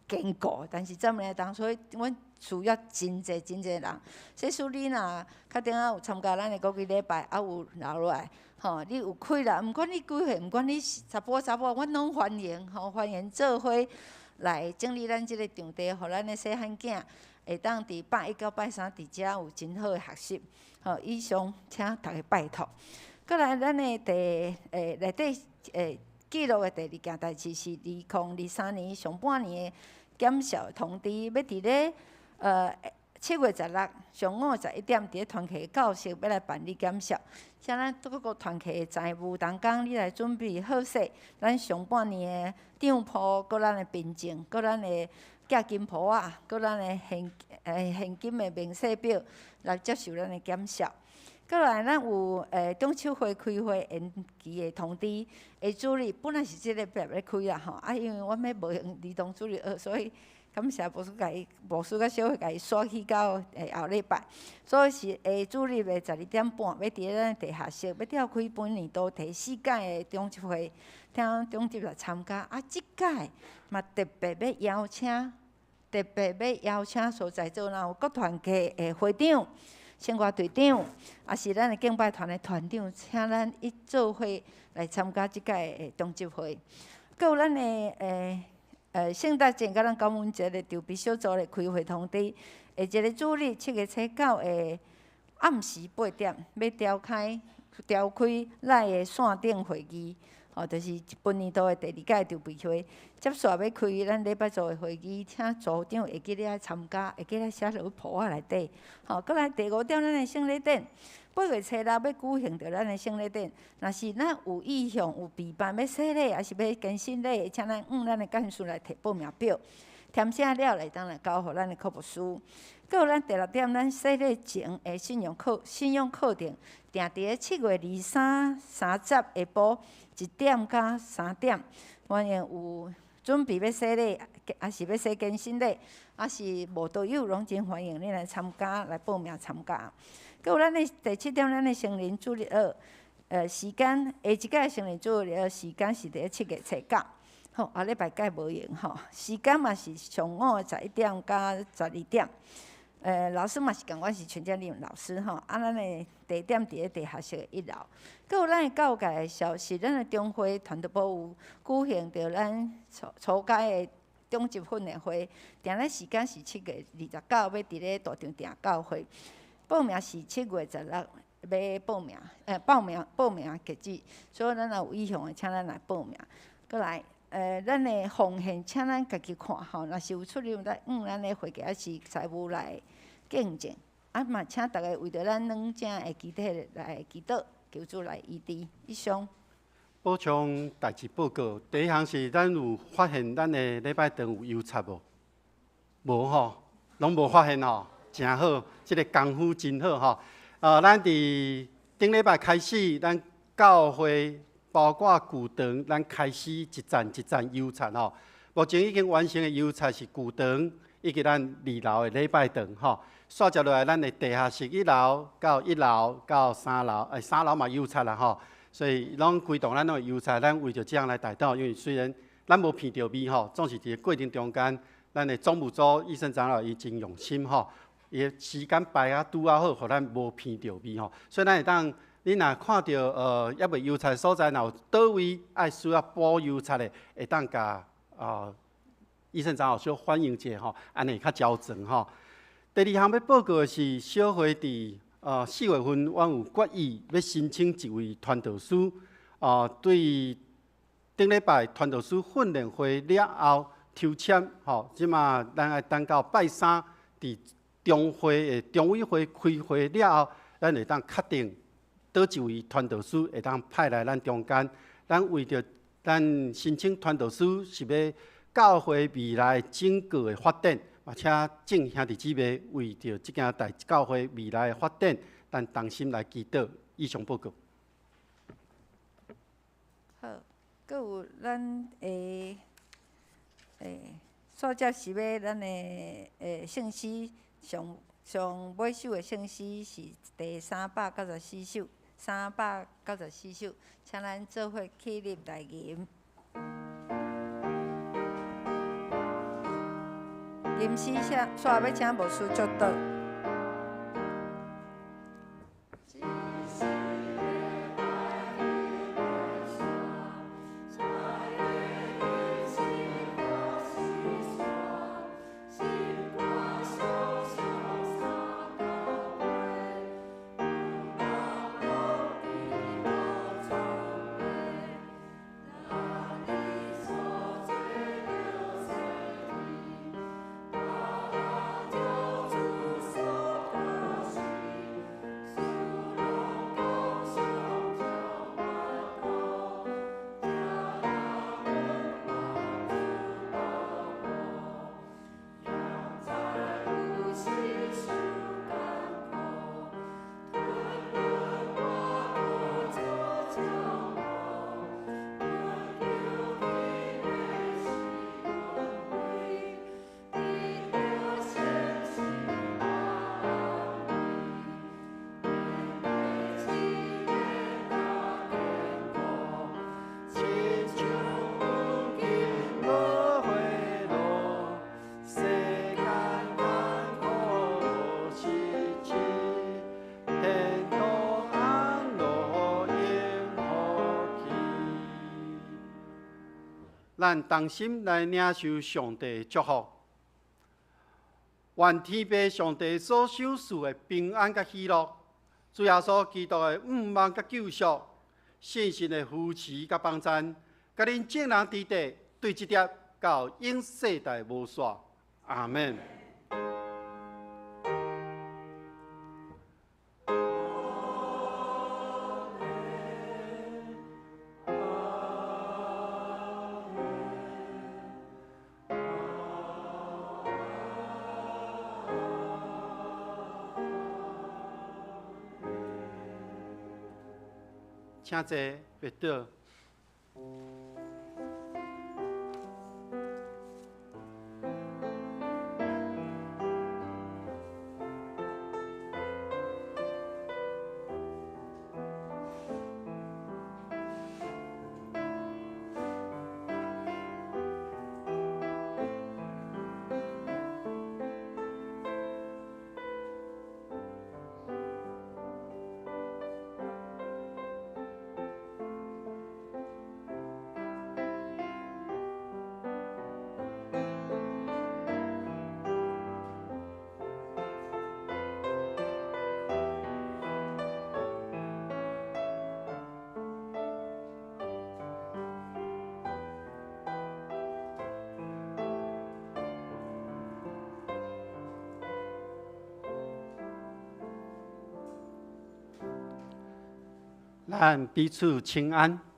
堅固，但是怎麼仔重，所以阮需要真濟真濟人。假使你若較頂仔有參加咱的國語禮拜，猶有留落來，吼，你有氣力，毋管你幾歲，毋管你是查埔查某，阮攏歡迎，吼，歡迎做伙來整理咱這个場地，予咱的細漢囝會當佇拜一到拜三佇遮有真好的學習。吼，以上請逐家拜託。閣來，咱的第內底記錄的第二件代誌是2023年上半年的檢視通知，欲佇咧七月十六上午十一點，佇咧團契教室欲來辦理檢視。請咱各個團契的財務同工，你來準備好勢，咱上半年的帳簿，閣咱的憑證，閣咱的寄金簿仔，閣咱的現金的明細表，來接受咱的檢視。閣來，咱有中秋會開會延期的通知，下主日本來是這禮拜欲開啦吼，啊，因為阮欲無閒兒童主日學，所以感謝牧師共伊，牧師佮小會共伊煞去到後禮拜，所以是下主日的十二點半，欲佇咧咱地下室，欲召開本年度第四屆的中執會，請中執來參加。啊，這屆嘛特別欲邀請，特別欲邀請所在座若有各團契的會長、生活隊長，抑是咱的敬拜團的團長，請咱一做伙來參加這屆的中執會。閣有咱的聖誕節佮咱感恩節的籌備小組的開會通知，下一个主日七月初九的暗時八點，欲召開咱的線頂會議，吼，就是本年度的第二屆籌備會。接續欲開咱禮拜組的會議，請組長會記得愛參加，會記得寫落簿仔內底。吼，閣來第五點，咱的聖禮典，八月初六欲舉行著咱的聖禮典。若是咱有意向有備辦欲洗禮，抑是欲堅振禮，請咱向咱的幹事來提報名表，填寫了會當來交予咱的課牧師。閣有咱第六點，咱洗禮前的信仰課程，定佇咧七月二三、三十下晡一點到三點，歡迎有準備欲洗禮，抑是欲洗堅振禮，抑是慕道友，攏真歡迎你來參加，來報名參加。閣有咱的第七點，咱的成人主日學，時間下一屆成人主日學時間是佇咧七月初九，好，後禮拜蓋無閒吼，時間嘛是上午十一點到十二點。老師嘛是共款是陳建立老師吼，啊，咱的地點佇咧地下室的一樓。閣有咱的教界的消息，咱的中會團隊部有舉行著咱初階的中級訓練會，定咧時間是七月二十九，欲佇咧大場埕教會。報名是七月十六欲報名，報名截止，所以咱若有意向的，請咱來報名。閣來，咱的奉獻，請咱家己看吼，若是有出入，咱向咱的會計抑是財務來見證。啊嘛，請逐家為著咱兩者的肢體來祈禱，求主來醫治。以上。補充代誌報告，第一項是咱有發現咱的禮拜堂有郵插無？無吼，攏無發現吼，誠好，這个功夫真好吼。咱佇頂禮拜開始，咱教會包括舊堂，咱開始一層一層油漆吼。目前已經完成的油漆是舊堂以及咱二樓的禮拜堂吼。煞接落來，咱的地下室一樓到一樓到三樓，三樓嘛油漆啦吼。所以攏規棟咱攏會油漆，咱為著這樣來代禱，因為雖然咱無鼻著味吼，總是佇個過程中間，咱的總務組醫生長老伊真用心吼，伊的時間排啊拄仔好，予咱無鼻著味吼。所以咱會當，你若看著猶未油漆所在，若有佗位愛需要補油漆的，會當共醫生長老小反映一下吼，按呢會較周全吼。第二項欲報告的是，小會佇4月份，阮有決議欲申請一位傳道師，對頂禮拜傳道師訓練會了後抽籤，吼，這馬咱愛等到拜三佇中會的中委會開會了後，咱會當確定佗一位傳道師會當派來咱中間。咱為著咱申請傳道師是欲教會未來整個的發展。嘛，請眾兄弟姊妹為著這件代教會未來的發展，咱同心來祈禱。以上報告。好，閣有咱的煞接是欲咱的聖詩上上尾首的聖詩是第三百九十四首，三百九十四首，請咱做伙起立來吟。吟詩寫，煞欲請牧師祝禱。咱同心來領受上帝的祝福，願天父上帝所賞賜的平安佮喜樂，主耶穌基督的向望佮救贖，聖神的扶持佮幫贊，佮恁眾人佇底對這粒到永世代無煞。阿們。請坐，別倒。咱彼此請安。